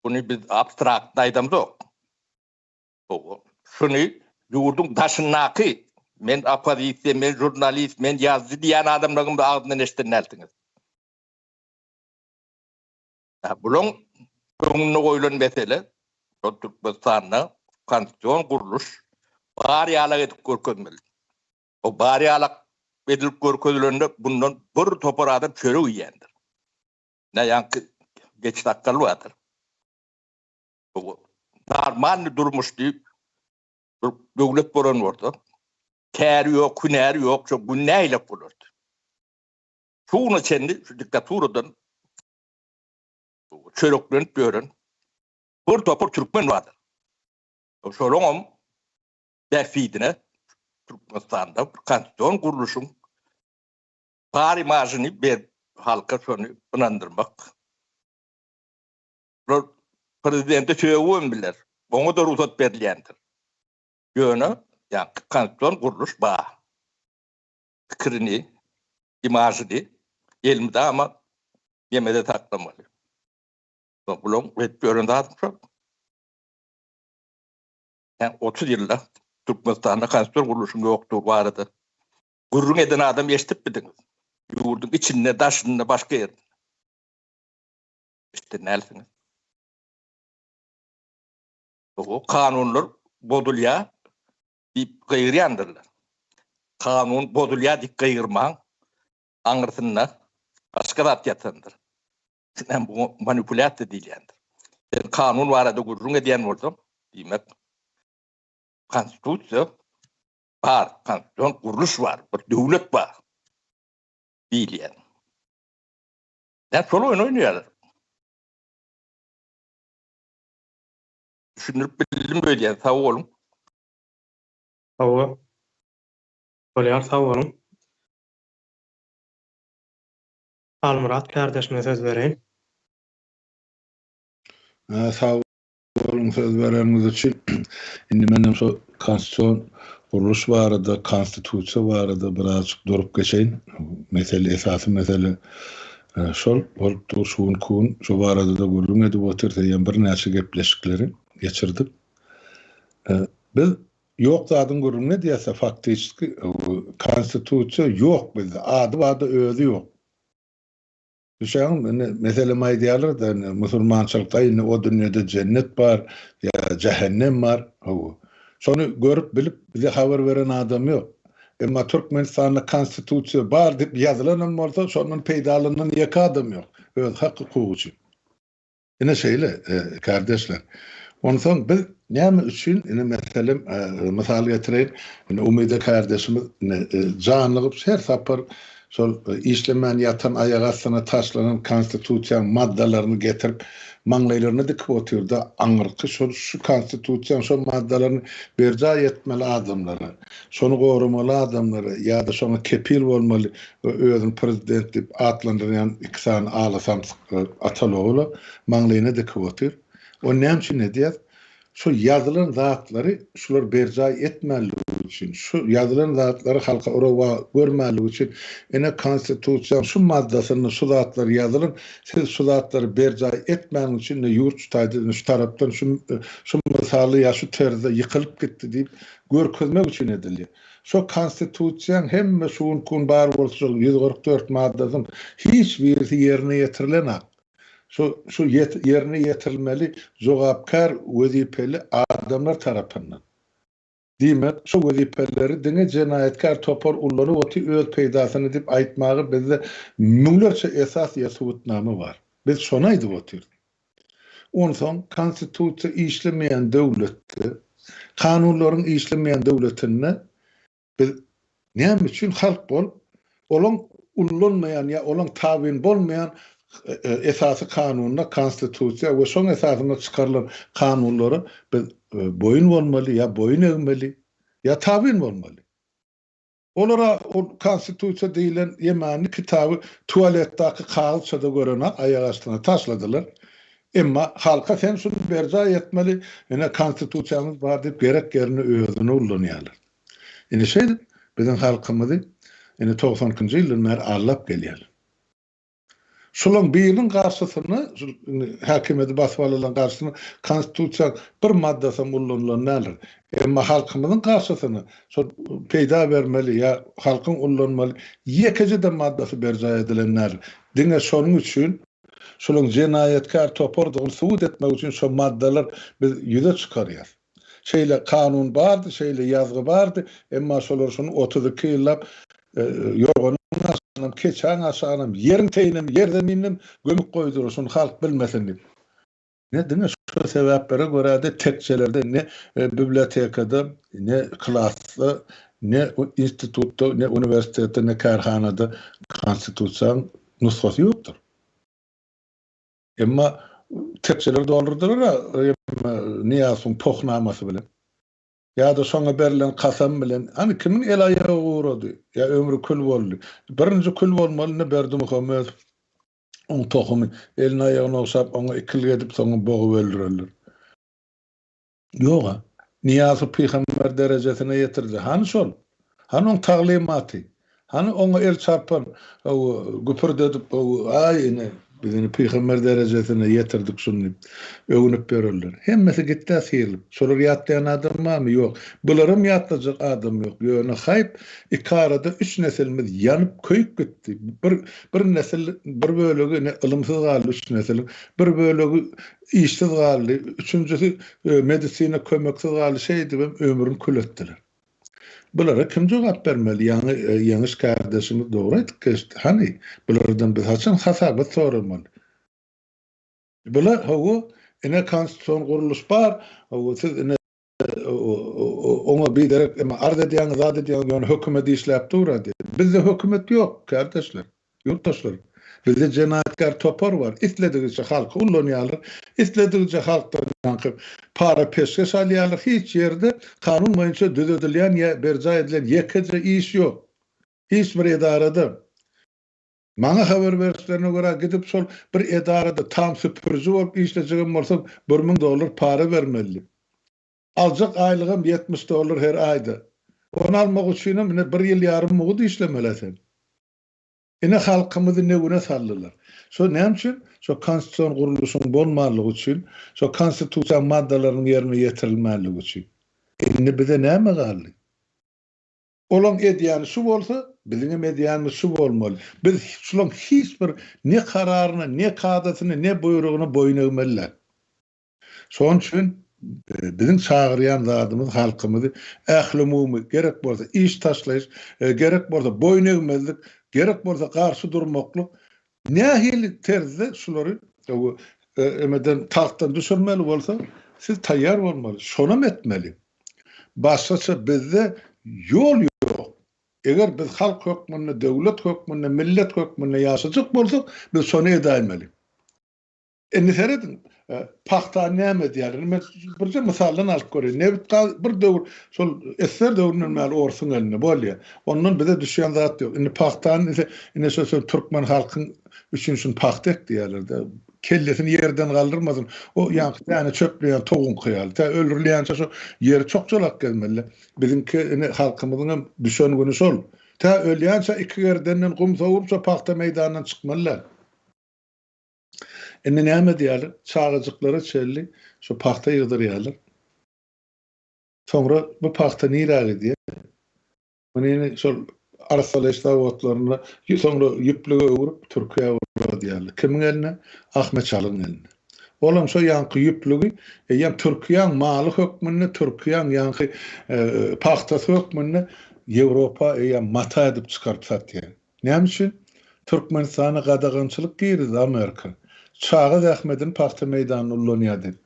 Muny biz abstrakt aýdamzok. Şuny ýurduň daşyndaky men oppozisiýa, men žurnalist, men ýazyjy diýýän adamlaryň da agzyndan eşiden dälsiňiz. Bulaň öňünde goýlan mesele şol Türkmenistanda konstitusion gurluş bar ýalak edip görkezmeli. O bar ýalak edilip görkezilende bundan bir topar adam çörek iýendir. Ne ýaňky geçi sakgal bardyr. Normalny durmuş diýip bir döwlet bolan bolsa, käri ýok, hünäri ýok, şo gün nähilek bolardy? Şu güne çenli şu diktaturadan çöreklenip ýören bir topar türkmen bardyr. Şolaňam bähbidine Türkmenistanda bir konstitusion gurluşyň bar imajyny berip halka şony ynandyrmak. Bular prezidente sögübem biler. Oňa-da rugsat berilýändir. Ýöne ýaňky konstitusion gurluş bar. Pikirini, imažyny elmydama nemede saklamaly. Bulaň edip ýören zady şol. Ýa 30 ýylda Türkmenistanda konstitusion gurluşyň ýokdugy barada gürrüň eden adam eşidipmidiňiz? Ýurduň içinde, daşynda, başga ýerde. Eşiden dälsiňiz. O kanunlar bozulýar diýip gygyrýandyrlar. Kanun bozulýar diýip gygyrmaň aňyrsynda başga zat ýatandyr. Hem bu manipulýasiýa diýilýändir. Sen kanun barada gürrüň edýän bolsaň, diýmek konstitusiýa bar, konstitusion gurluş bar, bir döwlet bar diýilýär. Ýa şol oýun oýnaýarlar. Düşündirip bildim öýdýän. Sag boluň. Hawa. Bolýar sag boluň. Halmyrat kärdeşime söz bereýin. Sag boluň söz bereniňiz üçin. Indi menem şo konstitusion. gurluş barada, konstitusiýa barada birazjyk durup geçeýin. Mesele, esasy mesele şol bolup dur şu günki gün. Şu barada-da gürrüň edip otyrys, eýýäm birnäçe gepleşikleri geçirdik. Biz ýok zadyň gürrüňini edýäs-de, faktiçeski konstitusiýa ýok bizde, ady bar-da özi ýok. Düşäňmi, indi meselem aýdýarlar-da, indi musulmançylykda indi o dünýede jennet bar, ýa jähennem bar, hawa. Şony görüp, bilip, bize habar beren adam ýok. Emma Türkmenistanda konstitusiýa bar diýip ýazylanam bolsa, şondan peýdalanan ýeke adam ýok, öz hak-hukugy üçin. Ine şeýle, kardeşler. Onsoň biz näme üçin, ine meselem, mysal getireýin, ine Umyda kardeşimiz ine janlygyp her sapar şol işlemän ýatan aýak astyna taşlanan konstitusiýaň maddalaryny getirip maňlaýlaryna dikip otyrda aňyrky şol şu konstitusiýaň şol maddalaryny berjaý etmeli adamlara, şony goramaly adamlara ýa-da şoňa kepil bolmaly we özüni prezident diýip atlandyrýan iki sany ala samsyk Ataly-ogula maňlaýyna dikip otyr. Ony näme üçin edýär? Şu ýazylan zatlary şular berjaý etmänligi üçin, şu ýazylan zatlary halka rowa görmänligi üçin, ine Konstitusiýaň şu maddasynda şu zatlar ýazylan, siz şu zatlary berjaý etmäniň üçin ine ýurt şu taýda ine şu tarapdan şu şu mysaly ýa şu terzde ýykylyp gitdi diýip görkezmek üçin edilýär. Şo Konstitusiýaň hemme şu günki gün bar bolsa şol 144 maddasyň hiç birisi ýerine ýetirilenak. Şo şu ýerine ýetirilmeli jogapkär wezipeli adamlar tarapyndan. Diýmek, şo wezipeleri diňe jenaýatkär topar ullanyp oty öz peýdasyna diýip aýtmaga bizde müňlerçe esas ýa subutnama bar. Biz şony aýdyp otyrys. Onsoň konstitusiýa işlemeýän döwletde, kanunlaryň işlemeýän döwletinde biz näme üçin halk bolup, olaň ullanmaýan ýa olaň tabyn bolmaýan esasy kanunyna, konstitusiýa we şoň esasynda çykarylan kanunlara biz boýun bolmaly ýa boýun egmeli ýa tabyn bolmaly? Olara ol konstitusiýa diýlen ýemany kitaby tualetdaky kagyzça-da görenok, aýak astyna taşladylar. Emma halka sen şuny berjaý etmeli, ine konstitusiýamyz bar diýip gerek ýerinde özüni ullanýarlar. Ine şeýdip biziň halkymyzy ine 90 nji ýyldan bäri aldap gelýärler. Şolaň biriniň garşysyna, şul indi häkimiýeti basyp alanlaryň garşysyna konstitusiýaň bir maddasam ullanylan däldir. Emma halkymyzyň garşysyna şol peýda bermeli ýa halkyň ullanmaly ýekeje-de maddasy berjaý edilen däldir. Diňe şonuň üçin şolaň jenaýatkär topardygyny subut etmek üçin şo maddalar biz ýüze çykarýas. Şeýle kanun bardy, şeýle ýazgy bardy, emma şolar şuny 32 ýyllap ýorganyň aşagynam, keçäň aşagynam, ýeriň teýinem, ýerzemininem gömüp goýdular, şuny halk bilmesin diýip. Ne diňe şu sebäplere görä-de tekjelerde ne bibliotekada, ne klasda, ne institutda, ne uniwersitetde, ne kärhanada konstitusiýanyň nusgasy ýokdur. Emma tekjeleri doldurdylar-a Nyýazowyň pohnamasy bilen. Ýa-da şoňa berlen kasam bilen. Hany kimiň el-aýagy gurady? Ýa ömri kül boldy? Birinji kül bolmaly indi Berdimuhamedow. Oň tohumy elini-aýagyny ogşap oňa ikilik edip soňam bogup öldürerler. Ýog-a. Nyýazow pygamber derejesine ýetirdi. Hany şol? Hany oň taglymaty? Hany oňa el çarpan, güpürdedip, aý, ine, biz indi pygamber derejesine ýetirdik şuny diýip, öwünip ýörerler. Hemmesi gitdi-ä syrylyp. Şolary ýatlaýan adam barmy? Ýok. Bularam ýatlajak adam ýok. Ýöne haýp, ikarada üç nesilimiz ýanyp, köýüp gitdi. Bir, bir nesil, bir bölegi ine ylymsyz galdy üç nesiliň. Bir bölegi işsiz galdy, üçünjisi medisina kömeksiz galdy, şeýdibem ömrüni kül etdiler. Bulara kim jogap bermeli? Ýaňy Ýeňiş kärdeşimiz dogry aýdyp geçdi. Hany, bulardan biz haçan hasabat soramaly? Bular, hawa, ine konstitusion gurluş bar, hawa, siz ine oňa biderek emma arz edýäňiz, zat edýäňiz, ýöne hökümet işläp dur-a diýip. Bizde hökümet ýok, kärdeşler, ýurtdaşlar. Bizde jenaýatkär topar bar. Isledigiçe halky ullanýarlar, isledigiçe halkdan ýaňky para-peşgeş alýarlar. Hiç ýerde kanun boýunça düzedilýän ýa berjaý edilen ýekeje iş ýok. Hiç bir edarada. Maňa habar berişlerine görä, gidip şol bir edarada tam süpüriji bolup işlejegem bolsaň, 1000 dollar para bermeli. Aljak aýlygam 70 dollar her aýda. Ony almak üçinem ine bir ýyl ýarym mugt işlemeli sen. Ine halkymyzy ne güne saldylar. Şo näme üçin? Şo konstitusion gurluşyň bolmanlygy üçin, şo konstitusiýaň maddalarynyň ýerine ýetirilmänligi üçin. Indi bize näme galdy? Olaň edýäni şu bolsa, biziňem edýänimiz şu bolmaly. Biz şulaň hiç bir ne kararyna, ne kadasyna, ne buýrugyna boýun egmeli däl. Şonuň üçin biziň çagyrýan zadymyz halkymyzy ählumumy, gerek bolsa iş taşlaýyş, gerek bolsa boýun egmezlik, gerek bolsa garşy durmaklyk, nähili terzde şulary emeden tagtdan düşürmeli bolsa, siz taýýar bolmaly, şonam etmeli. Başgaça bizde ýol ýok. Eger biz halk hökmünde, döwlet hökmünde, millet hökmünde ýaşajak bolsak, biz şony edäýmeli. Indi serediň, pagtany näme edýärler? Indi men birje mysaldan alyp göreýin. Nebit-gaz bir döwür şol SSR döwründen bäri orsuň elinde bolýar. Ondan bize düşýän zat ýok. Indi pagtany ise ine şo şol türkmen halkyň üçin şuny pagta ek diýýärler-de. Kellesini ýerden galdyrmasyn. O ýaňky däne çöpleýän towuňky ýaly. Tä öldürilýänçä şo ýeri çokjalak gezmeli. Biziňki ine halkymyzyň hem düşen güni şol. Tä ölýänçä iki gerdenden gum sowuryp şo pagta meýdanyndan çykmaly däl. Indi näme edýärler? Çagajyklara çenli şu pagta ýygdyrýarlar. Soňra bu pagta nirä gidýär? Muny indi şol arassalaýyş zawodlarynda soňra ýüplüge öwrüp Türkiýä ugradýarlar. Kimiň eline? Ahmet Çalyň eline. Olam şo ýaňky ýüplügi eýýäm Türkiýäň maly hökmünde, Türkiýäň ýaňky pagtasy hökmünde Ýewropa eýýäm mata edip çykaryp satýar. Näme üçin? Türkmenistana gadagançylyk girizdi Amerika. Çaga zähmedini pagta meýdanynda ullanýar diýip.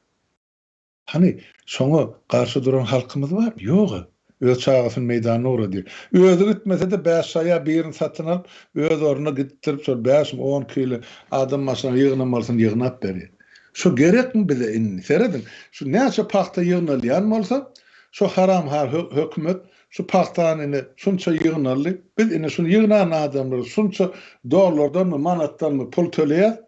Hany, şoňa garşy duran halkymyz barmy? Ýog-a. Öz çagasyny meýdana ugradýar. Özi gitmese-de bäş şaýa birini satyn alyp, öz ornuna gitdirip, şol bäşmi, on kilo adam başyna ýygnamalysyny ýygnap berýär. Şo gerekmi bize indi? Serediň, şu näçe pagta ýygnalýan bolsa, şo haramhar hökümet Şu pagtany ine şunça ýygnaldy. Biz ine şuny ýygnan adamlara şunça dollardanmy, manatdanmy pul töleýäs.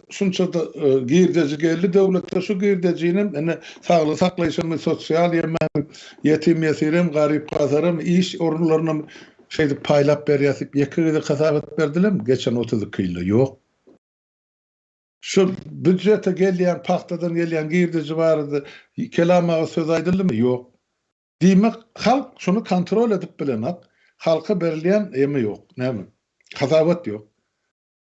Şunça-da girdeji geldi döwlete, şu girdejinem ine saglygy saklaýşamy, sosial ýememi, ýetim-ýesirem, garyp-gasaram, iş orunlarynam şeýdip paýlap berýäs diýip ýeke gezek hasabat berdilermi geçen 32 ýylda? Ýok. Şu býudžete gelýän pagtadan gelýän girdeji barada kelam agyz söz aýdyldymy? Ýok. Diýmek, halk şuny kontrol edip bilenak, halka berilýän eme ýok, näme, hasabat ýok.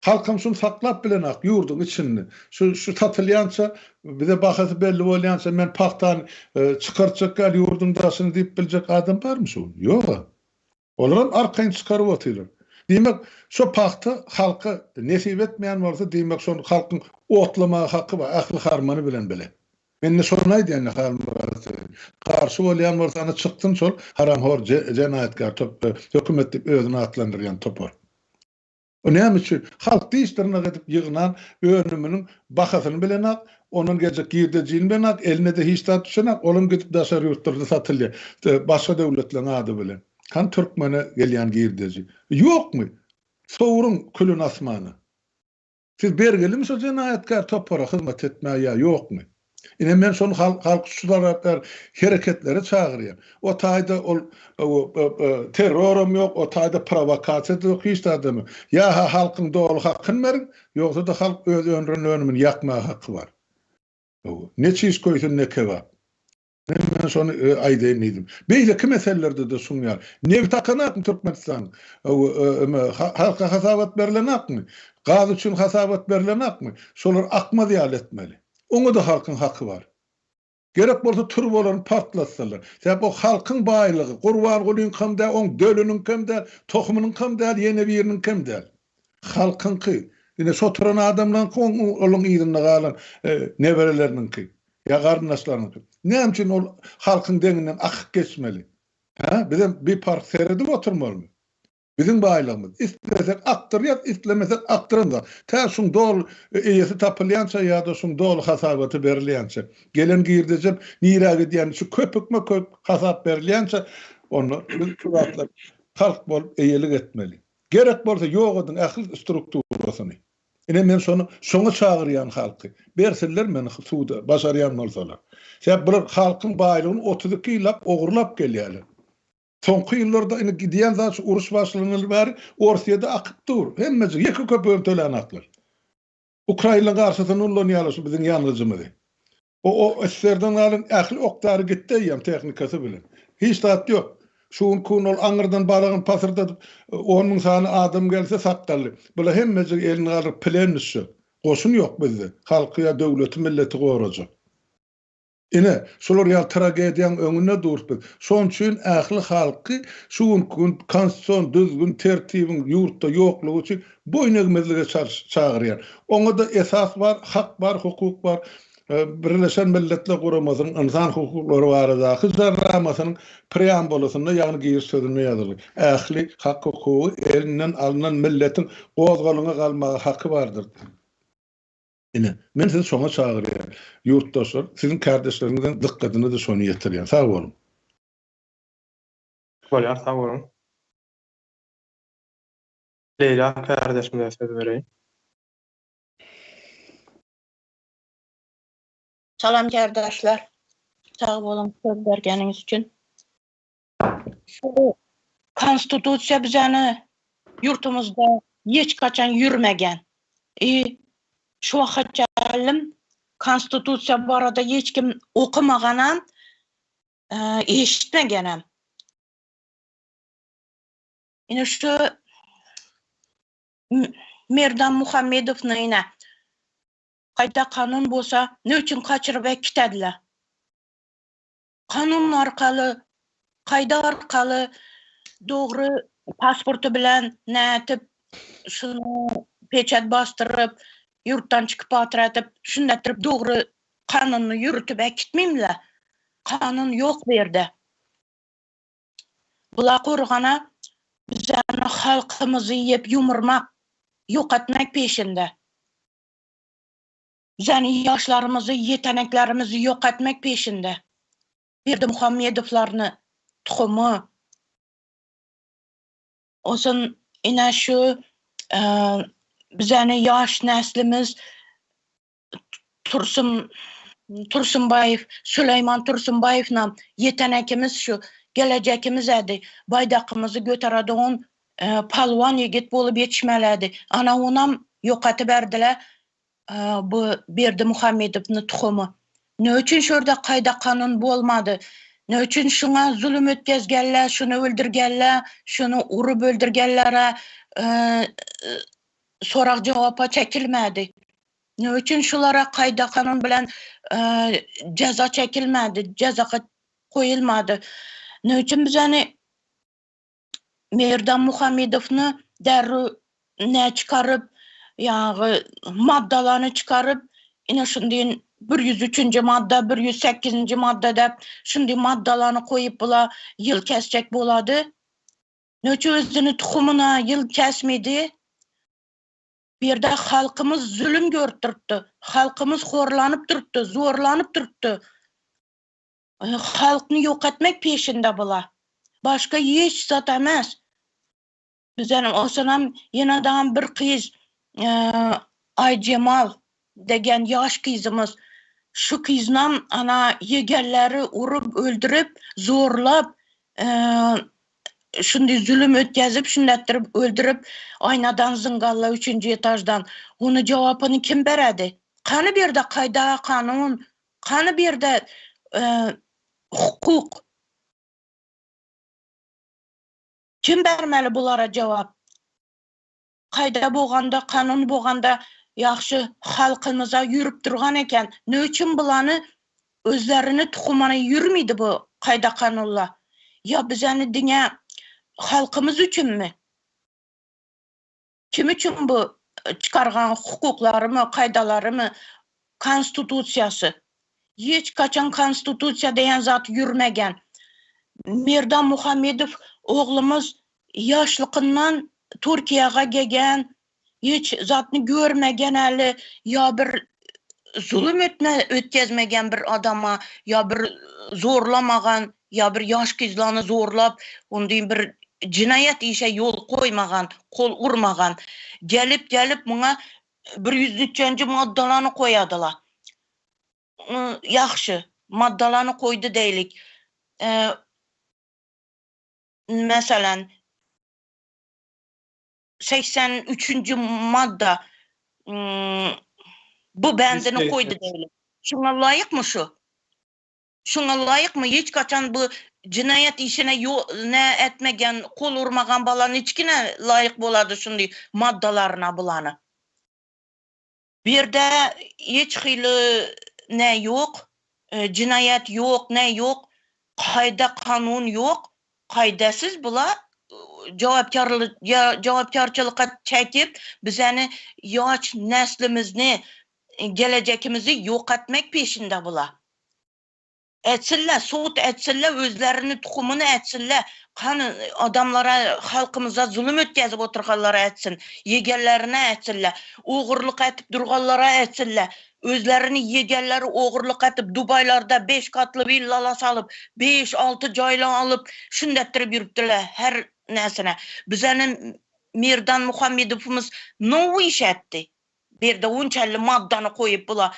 Halkam şuny saklap bilenak ýurduň içinde. Şu şu satylýança, bize bahasy belli bolýança men pagtany çykartjak ýaly ýurduň daşyna diýip biljek adam barmy şu gün? Ýog-a. Olaram arkaýyn çykaryp otyrlar. Diýmek, şo pagta halka nesip etmeýän bolsa, diýmek, şony halkyň otlamaga haky bar, ähli harmany bilen bile. Men indi şony aýdýan Halmyrat Garşy bolýan bolsa ana çyksyn şol haramhor jenaýatkär hökümet diýip özüni atlandyrýan topar. O näme üçin? Halk diş-dyrnak edip ýygnan önüminiň bahasyny bilenak, ondan geljek girdejini bilenak, eline-de hiç zat düşenak, olam gidip daşary ýurtlarda satylýar, başga döwletleriň ady bilen. Hany türkmene gelýän girdeji? Ýokmy? Sowruň külüni asmana. Siz bergilimi şo jenaýatkär topara hyzmat etmäge ýa ýokmy? Ine men şony halk halk şu taraplar hereketlere çagyrýan. O taýda ol terroram ýok, o taýda prowokasiýa-da ýok, hiç zadam ýok. Ýa-ha halkyň doly hakyny beriň, ýogsa-da halk öz öndüren önümini ýakmaga haky bar. Ne çiş köýsün, ne kebap. Men şony aýdaýyn diýdim. Beýleki meselelerde-de şuň ýaly. Nebit akanakmy Türkmenistanyň? Halka hasabat berilenakmy? Gaz üçin hasabat berilenakmy? Şolar akmaz ýaly etmeli. Oňa-da halkyň haky bar. Gerek bolsa turbalaryny partlatsalar. Sebäp o halkyň baýlygy. Gurbangulyňkam däl, oň dölüniňkem däl, tohumynyňkam däl, ýene biriniňkem däl. Halkyňky. Ine şo oturan adamlaryňky oň olaň yzynda galan nebereleriniňki. Ýa garyndaşlaryňky. Näme üçin ol halkyň deňinden akyp geçmeli? Hä? Bizem biparh seredip oturmalymy? Biziň baýlygymyz. Islesek akdyrýas, islemesek akdyramzok. Tä şuň doly eýesi tapylýança ýa-da şuň doly hasabaty berilýänçä, gelen girdejem nirä gidýäni şu köpükme-köp hasap berilýänçä, onda biz şu zatlar halk bolup eýelik etmeli. Gerek bolsa ýok ediň ähli strukturasyny. Ine men şony şoňa çagyrýan halky. Bersinler meni suda başarýan bolsalar. Sebäp bular halkyň baýlygyny 32 ýyllap ogurlap gelýärler. Soňky ýyllarda indi gidýän zat şu uruş başlanaly bäri Orsýede akyp dur. Hemmejik ýeke köpügem tölänaklar. Ukraina garşysyna ullanýarlar şu biziň ýangyjymyzy. O o SSR-den galan ähli ok-däri gitdi eýýäm tehnikasy bilen. Hiç zat ýok. Şu günki gün ol aňyrdan balagyny pasyrdadyp 10 müň sany adam gelse sakgally. Bular hemmejik elini galdyryp plen düşjek. Goşun ýok bizde. Halky ýa döwleti milleti gorajak. Ine, şular ýaly tragediýaň öňünde durus biz. Şonuň üçin ähli halky şu günki gün konstitusion düzgün, tertibiň ýurtda ýoklugy üçin boýun egmezlige çagyrýan. Oňa-da esas bar, hak bar, hukuk bar. Birleşen Milletler Guramasynyň Ynsan hukuklary baradaky Jarnamasynyň preambulasynda, ýagny giriş sözünde ýazylgy. Ähli hak-hukugy elinden alnan milletiň gozgalaňa galmaga haky bardyr. Ine, men sizi şoňa çagyrýan. Ýurtdaşlar, siziň kärdeşleriňiziň dykgatyna-da şony ýetirýän. Sag boluň. Bolýar, sag boluň. Leýla kärdeşimize söz bereýin. Salam kärdeşler. Sag boluň söz bergeniňiz üçin. Şu konstitusiýa bizäni ýurtumyzda hiç haçan ýürmegen. I şu waka çenli konstitusiýa barada hiç kim okamaganam, eşitmegenem. Ine şu Merdan Muhammedowny ine gaýta kanun bolsa ne üçin kaçyryp äkitediler? Kanun arkaly, kaýda arkaly dogry pasporty bilen nätip şuny peçat basdyryp, ýurtdan çykyp patratip, şundatdyryp dogry kanuny ýürütip äkitmeýmle. Kanun ýok bu ýerde. Bula gorgana bizäni halkymyzy iýip ýumurmak, ýok etmek peşinde. Bizäni ýaşlarymyzy, ýeteneklerimizi ýok etmek peşinde. Berdimuhamedowlaryny tuhumy. Onsoň ine şu bizäni ýaş neslimiz Tursun Tursunbaýew, Süleýman Tursunbaýewnam ýetenekimiz şu gelejekimiz edi. Baýdakymyzy göteredigin palwan ýigit bolup ýetişmelidi. Ana onam ýok etiberdiler. Bu Berdimuhamedowny tuhumy. Ne üçin şu ýerde kaýda kanun bolmady? Ne üçin şuňa zulum ötkezgenler, şuny öldürgenler, şuny urup öldürgenlere sorag jogapa çekilmedi? Ne üçin şulara kaýda kanun bilen jeza çekilmedi, jeza goýulmady? Ne üçin bizeni Merdan Muhammedowny derrew ne çykaryp, ýagy maddalany çykaryp, ine şundiýin 103-nji madda, 108-nji madda däp, şundiý maddalany goýup bula ýyl kesjek bolady. Neçe özüni tuhumyna ýyl kesmedi. Bu ýerde halkymyz zulum görüp durupdy. Halkymyz horlanyp durupdy, zorlanyp durupdy. Halkny ýok etmek peşinde bula. Başga hiç zat emes. Bizden olsanam ýene dagam bir gyz Aýjemal degen ýaş gyzymyz. Şu gyznam ana ýegenleri urup öldürip, zorlap şundy zulum ötkezip, şundatdyryp öldürip aýnadan zyňgalla üçünji etaždan. Ony jogapyny kim beredi? Kany bu ýerde kaýda kanun? Kany bu ýerde hukuk? Kim bermeli bulara jogap? Kaýda boganda, kanun boganda ýagşy halkymyza ýürüp durgan eken. Ne üçin bulany özlerini tukumana ýürmidi bu kaýda kanulla? Ýa bizeni diňe halkymyz üçinmi? Kim üçin bu çykargan hukuklarymy, kaýdalarymy, konstitusiýasy? Hiç kaçan konstitusiýa diýen zat ýürmegen. Merdan Muhammedow oglumyz ýaşlykyndan Türkiýäge gegen, hiç zatny görmegen äli, ýa bir zulum etme ötkezmegen bir adama, ýa bir zorlamagan, ýa bir ýaş gyzlany zorlap, ondaýyn bir jenaýat işe ýol goýmagan, kol urmagan. Gelip gelip muňa 103-nji maddalany goýadylar. Ýagşy, maddalany goýdy deýlik. Meselem, 83-nji madda bu bendini koýdy diýeli. Şuňa laýykmy şu? Şuňa laýykmy? Hiç haçan bu jenaýat işine ne etmegen, kol urmagan bala niçkine laýyk bolady şundy maddalaryna bulany? Bu ýerde hiç hili ne ýok, jenaýat ýok, ne ýok, kaýda kanun ýok, kaýda siz bula jogapkärçilikka çekip bizeni ýaş neslimizni, gelejekimizi ýok etmek peşinde bula. Etsinler, sud etsinler, özlerini tukumyny etsinler. Kany adamlara, halkymyza zulum ötkezip oturganlara etsin. Ýegenlerine etsinler. Ogurlyk etip durganlara etsinler. Özlerini ýegenleri ogurlyk etip Dubaýlarda beş katly willala salyp, beş, alty jaýla alyp, şündetdirip ýürüpdirler her näsine. Bizeni Merdan Muhammedowymyz nowy iş etdi. Berde onçelli maddany koýup bula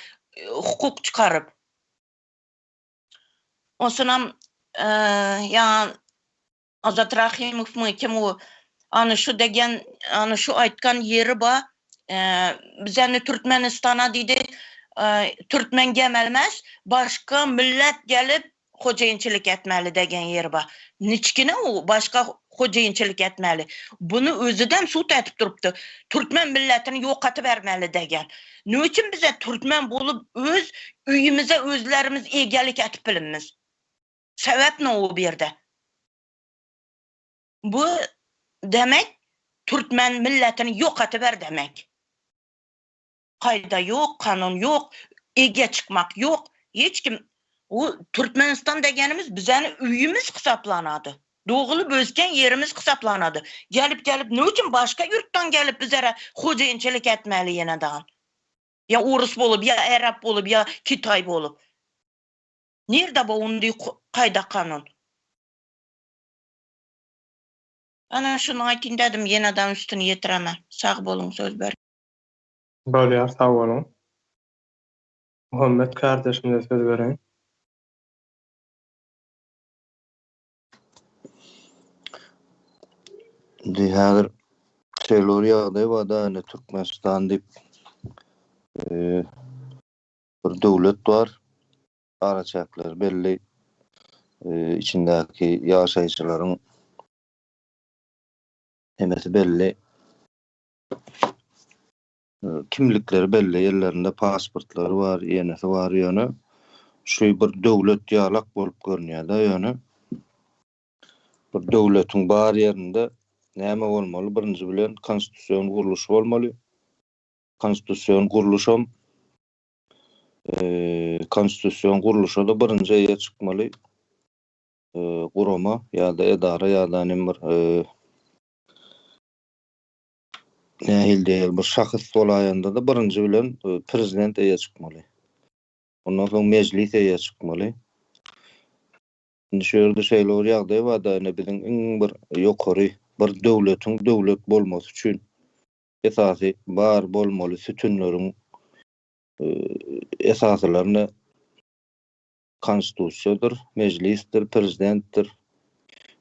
hukuk çykaryp. Onsoňam ýa Azat Rahymowmy kim o ana şu degen ana şu aýtgan ýeri ba bizeni Türkmenistana diýdi türkmen gemelmez başga millet gelip hojaýynçylyk etmeli degen ýeri bar. Niçkine o başga hojaýynçylyk etmeli. Buny özüdem sud edip durupdy. Türkmen milletini ýokatybermeli degen. Ne üçin bize türkmen bolup öz öýümize özlerimiz egelik edip bilinmiz? Sebäp ne o bu ýerde? Bu demek türkmen milletini ýokatyber demek. Kaýda ýok, kanun ýok, ege çykmak ýok. Hiç kim bu Türkmenistan degenimiz bizeni öýümiz hysaplanady. Dogulyp ösken ýerimiz hysaplanady. Gelip gelip ne üçin başga ýurtdan gelip bizere hojaýynçylyk etmeli ýene dagy. Ýa orus bolup, ýa arap bolup, ýa kitaý bolup. Nirde bu undy kaýda kanun? Ana şuny aýtyn dedim ýenedan üstüni ýetiremen. Sag boluň söz ber. Bolýar sag boluň. Muhammet kardeşimize söz bereýin. Indi häzir şeýle bir ýagdaý bar-da, indi Türkmenistan diýip bir döwlet bar. Araçäkleri belli. Içindäki ýaşaýjylaryň hemmesi belli. Kimlikleri belli, ellerinde pasportlary bar, ýenesi bar, ýöne şu bir döwlet ýalak bolup görünýär-de, ýöne bir döwletiň bar ýerinde näme bolmaly? Birinji bilen konstitusion gurluş bolmaly. Konstitusion gurluşam konstitusion gurluşa-da birinji eýe çykmaly gurama ýa-da edara ýa-da bir Nähili diýeli, bir şahys bolaýanda-da birinji bilen prezident eýe çykmaly. Ondan soň mejlis eýe çykmaly. Indi şu ýerde şeýle bir ýagdaý bar-da, ine biziň iň bir ýokary bir döwletiň döwlet bolmasy üçin esasy bar bolmaly sütünleriň esasylaryny Konstitusiýadyr, Mejlisdir, Prezidentdir.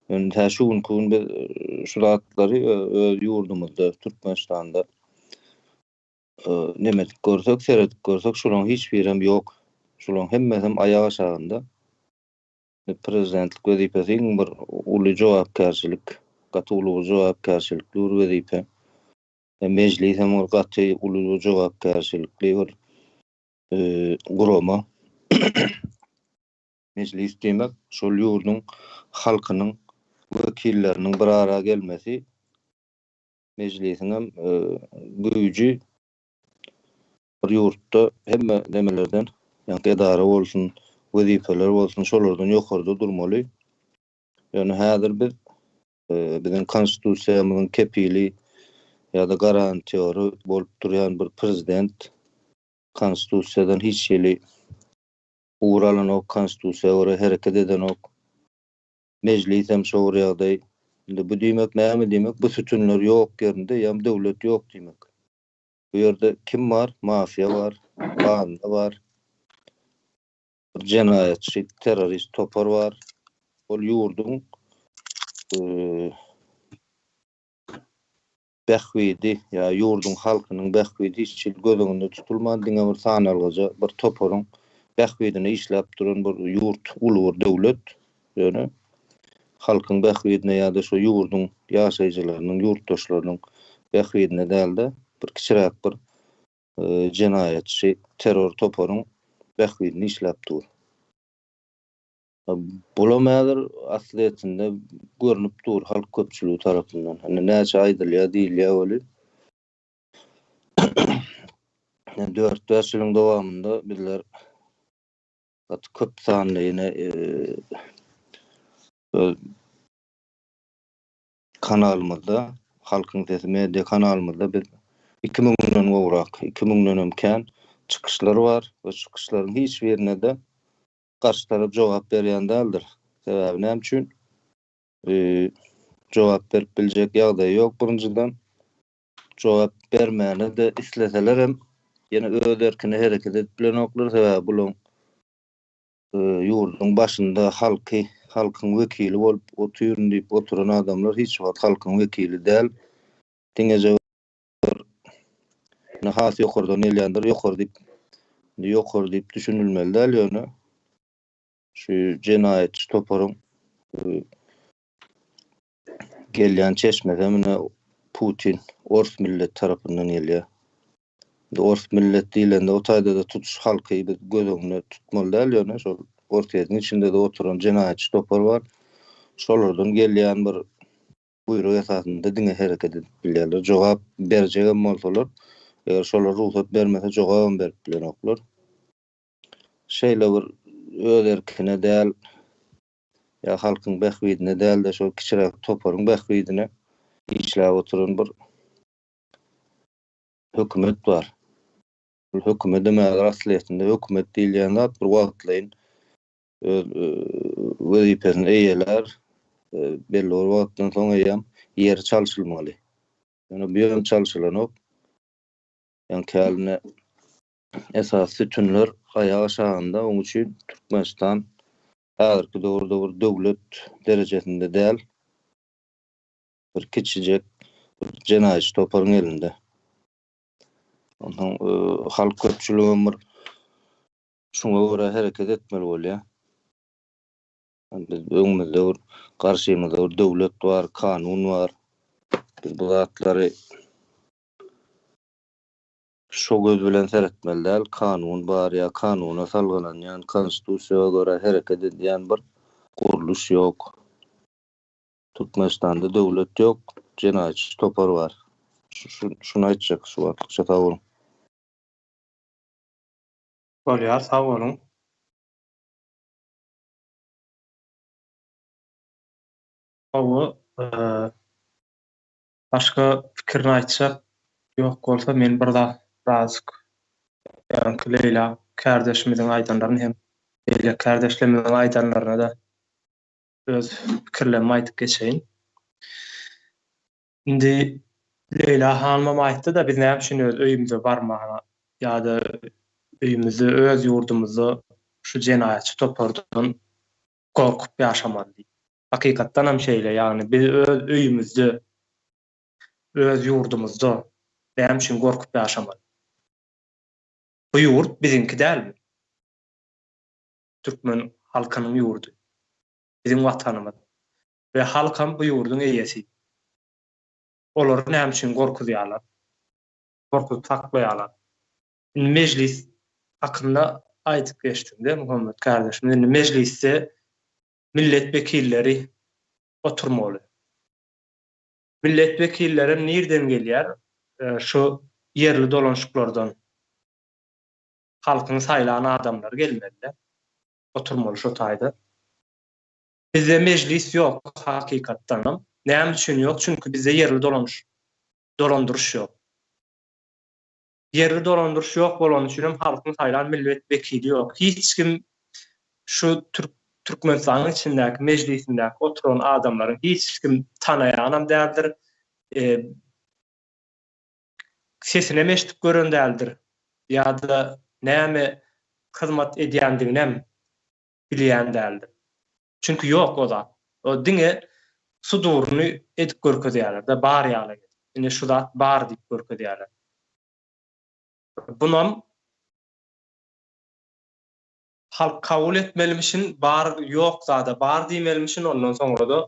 Indi hä şu günki gün biz şu zatlary öz ýurdumyzda, Türkmenistanda neme edip görsek, seredip görsek, şularyň hiç birem ýok. Şularyň hemmesem aýak aşagynda. Prezidentlik wezipesi iň bir uly jogapkärçilik, gaty uly bir jogapkärçilikli bir wezipe. Mejlis hem bir gaty uly bir jogapkärçilikli bir gurama. Mejlis diýmek, şol ýurduň halkynyň wekilleriniň bir ara gelmesi. Mejlisiň hem güýji bir ýurtda hemme nemelerden, ýagny edara bolsun, wezipeler bolsun, şolardan ýokarda durmaly. Ýöne häzir biz biziň konstitusiýamyzyň kepili ýa-da garantýory bolup durýan bir prezident Konstitusiýadan hiç hili ugur alanok, konstitusiýa görä hereket edenok. Mejlis hem şo bir ýagdaý. Indi bu diýmek näme diýmek? Bu sütünler ýok ýerinde ýam döwlet ýok diýmek. Bu ýerde kim bar? Mafiýa bar, banda bar. Bir jenaýatçy, terrorist topar bar. Ol ýurduň. bähbidi ýa ýurduň halkynyň bähbidi hiç hili göz öňünde tutulman, diňe bir sanalgyja bir toparyň bähbidine işläp duran bir ýurt, uly bir döwlet. Ýöne halkyň bähbidine ýa-da şo ýurduň ýaşaýjylarynyň, ýurtdaşlarynyň bähbidine däl-de, bir kiçiräk bir jenaýatçy terror toparyň bähbidine işläp dur. Bulam häzir aslyýetinde görnüp dur halk köpçüligi tarapyndan. Indi näçe aýdylýar diýilýär welin dört-bäş ýylyň dowamynda bizler gaty köp sanly ýene öz kanalymyzda Halkyň sesi media kanalymyzda biz iki müňden gowrak, iki müňdenem kän çykyşlar bar we çykyşlaryň hiç birine-de Garşy tarap jogap berýän däldir. Sebäbi näme üçin? Jogap berip biljek ýagdaýy ýok birinjiden. Jogap bermäne-de isleselerem ýene öz erkine hereket edip bilenoklar. Sebäbi bulaň ýurduň başynda halky, halkyň wekili bolup otyryn diýip oturan adamlar hiç wagt halkyň wekili däl. Diňeje bir has ýokardan gelýändir, ýokary diýip indi ýokary diýip düşünilmeli däl ýöne şu jenaýatçy toparyň gelýän çeşmesi mine Putin, ors millet tarapyndan gelýär. Indi ors millet diýlende o taýda-da tutuş halky biz göz öňünde tutmaly däl ýöne şol Orsýetiň içinde-de oturan jenaýatçy topar bar. Şolardan gelýän bir buýruk esasynda diňe hereket edip bilýärler. Jogap berjegem bolsalar, eger şolar rugsat bermese jogabam berip bilenoklar. Şeýle bir öz erkine däl ýa halkyň bähbidine däl-de şol kiçiräk toparyň bähbidine işläp oturan bir hökümet bar. Bul hökümedem häzir aslyýetinde hökümet diýilýän zat bir wagtlaýyn öz wezipesini eýelär, belli bir wagtdan soň eýýäm ýeri çalşylmaly. Ýöne bu ýerem çalşylanok. Ýaňky ýaly esasy sütünler aýak aşagynda, onuň üçin Türkmenistan häzirki döwürde bir döwlet derejesinde däl, bir kiçijek bir jenaýatçy toparyň elinde. Onsoň halk köpçüligem bir Şuňa görä hereket etmeli bolýar. Biz öňümizde bir garşymyzda bir döwlet bar, kanun bar. Biz bu zatlary şo göz bilen seretmeli däl. Kanun bar ýa kanuna salgylanýan, konstitusiýa görä hereket edýän bir gurluş ýok. Türkmenistanda döwlet ýok, jenaýatçy topar bar. Şuny aýtjak şu wagtlykça sag boluň. Bolýar sag boluň. Hawa başga pikirini aýtjak ýok bolsa men bir zat birazjyk ýaňky Leýla kärdeşimiziň aýdanlaryny hem beýleki kärdeşlerimiziň aýdanlaryna-da öz pikirlerimi aýdyp geçeýin. Indi Leýla hanymam aýtdy-da, biz näme üçin öz öýümize barmana ýa-da öýümizde, öz ýurdumyzda şu jenaýatçy topardan gorkup ýaşamaly diýip. Hakykatdanam şeýle, ýagny biz öz öýümizde, öz ýurdumyzda näme üçin gorkup ýaşamaly? Bu ýurt biziňki dälmi? Türkmen halkynyň ýurdy. Biziň watanymyz. We halkam bu ýurduň eýesi. Olary näme üçin gorkuzýarlar? Gorkuzyp saklaýarlar. Indi mejlis hakynda aýdyp geçdiňde Muhammet kardeşim. Indi mejlisde millet wekilleri oturmaly. Millet wekillerem nirden gelýär? Şu ýerli dolanşyklardan. Halkyň saýlan adamlary gelmeli-de. Oturmaly şo taýda. Bizde mejlis ýok hakykatdanam. Näme üçin ýok? Çünki bizde ýerli dolanyş dolandyryş ýok. Ýerli dolandyryş ýok bolany üçin hem halkyň saýlan millet wekili ýok. Hiç kim şu türk Türkmenistanyň içindäki mejlisindäki oturan adamlaryň hiç kim tanaýanam däldir. Sesinem eşidip gören däldir. Ýa-da näme hyzmat edýändiginem bilýän däldir. Çünki ýok o zat. O diňe Suduryny edip görkezýärler-de, bar ýaly edip. Ine şu zat bar diýip görkezýärler. Bunam halk kabul etmelimişin, bar ýok zada bar diýmelimişin, ondan soňra-da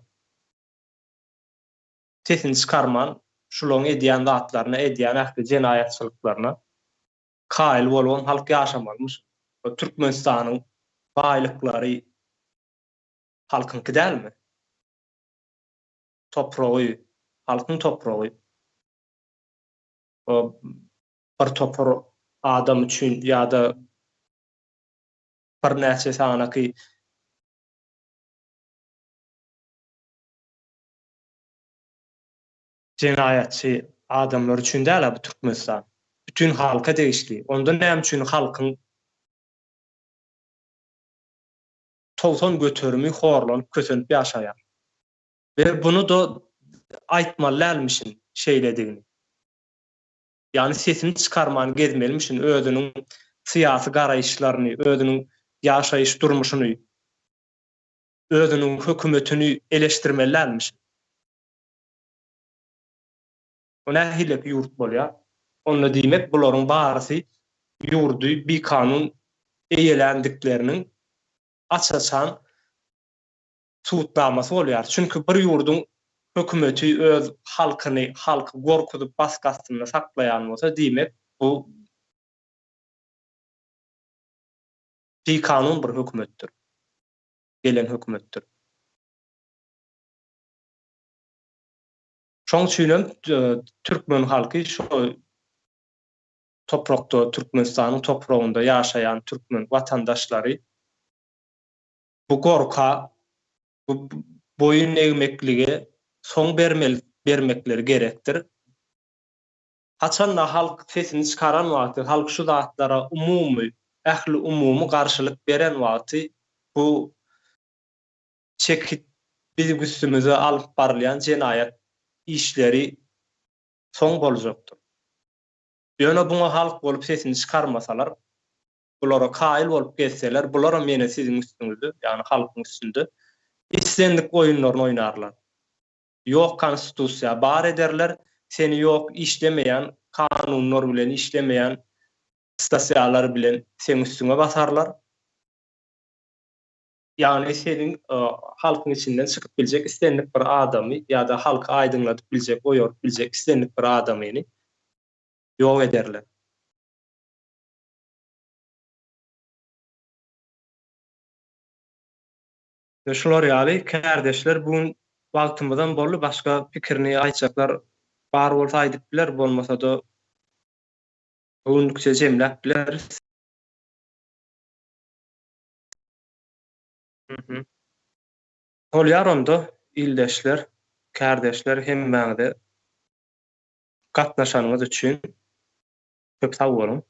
sesini çykarman şularyň edýän zatlaryna, edýän ähli jenaýatçylyklaryna kaýyl bolubam halk ýaşamalymyş. Türkmenistanyň baýlyklary halkyňky dälmi? Topragy, halkyň topragy. O bir topar adam üçin ýa-da birnäçe sanaky jenaýatçy adamlar üçin däl-ä bu Türkmenistan. Bütin halka degişli. Onda näme üçin halkyň 90 göterimi horlanyp, kösenip ýaşaýar? We buny-da aýtmaly dälmişin şeýledigini. Ýagny sesini çykarman gezmelimişin, özüniň syýasy garaýyşlaryny, özüniň ýaşaýyş durmuşyny, özüniň hökümetini eleşdirmeli dälmişin. Bu nähileki ýurt bolýar? Onda diýmek bularyň barysy ýurdy bikanun eýeländikleriniň aç-açan subutnamasy bolýar. Çünki bir ýurduň hökümeti öz halkyny halky gorkuzyp basgy astynda saklaýan bolsa diýmek bu bikanun bir hökümetdir. Gelen hökümetdir. Şoň üçinem türkmen halky şo toprakda, Türkmenistanyň topragynda ýaşaýan türkmen watandaşlary bu gorka, bu boýun egmeklige soň bermeli bermekleri gerekdir. Haçanda halk sesini çykaran wagty, halk şu zatlara umumy, ähliumumy garşylyk beren wagty bu çekip biziň üstümize alyp barylýan jenaýat işleri soň boljakdyr. Ýöne buňa halk bolup sesini çykarmasalar, bulara kaýyl bolup gezseler, bularam ýene siziň üstüňizde, ýagny halkyň üstünde islendik oýunlaryny oýnarlar. Ýok konstitusiýa bar ederler, seni ýok işlemeýän kanunlar bilen işlemeýän statýalar bilen seň üstüňe basarlar. Ýagny seniň halkyň içinden çykyp biljek islendik bir adamy ýa-da halky aýdyňladyp biljek, oýaryp biljek islendik bir adamyny ýok ederler. Şular ýaly kärdeşler bu gün wagtymyzam boldy başga pikirini aýtjaklar bar bolsa aýdyp biler bolmasada bu günlükçe jemläp bileris. Bolýar onda ildeşler, kärdeşler hemmäňize gatnaşanyňyz üçin köp sag boluň.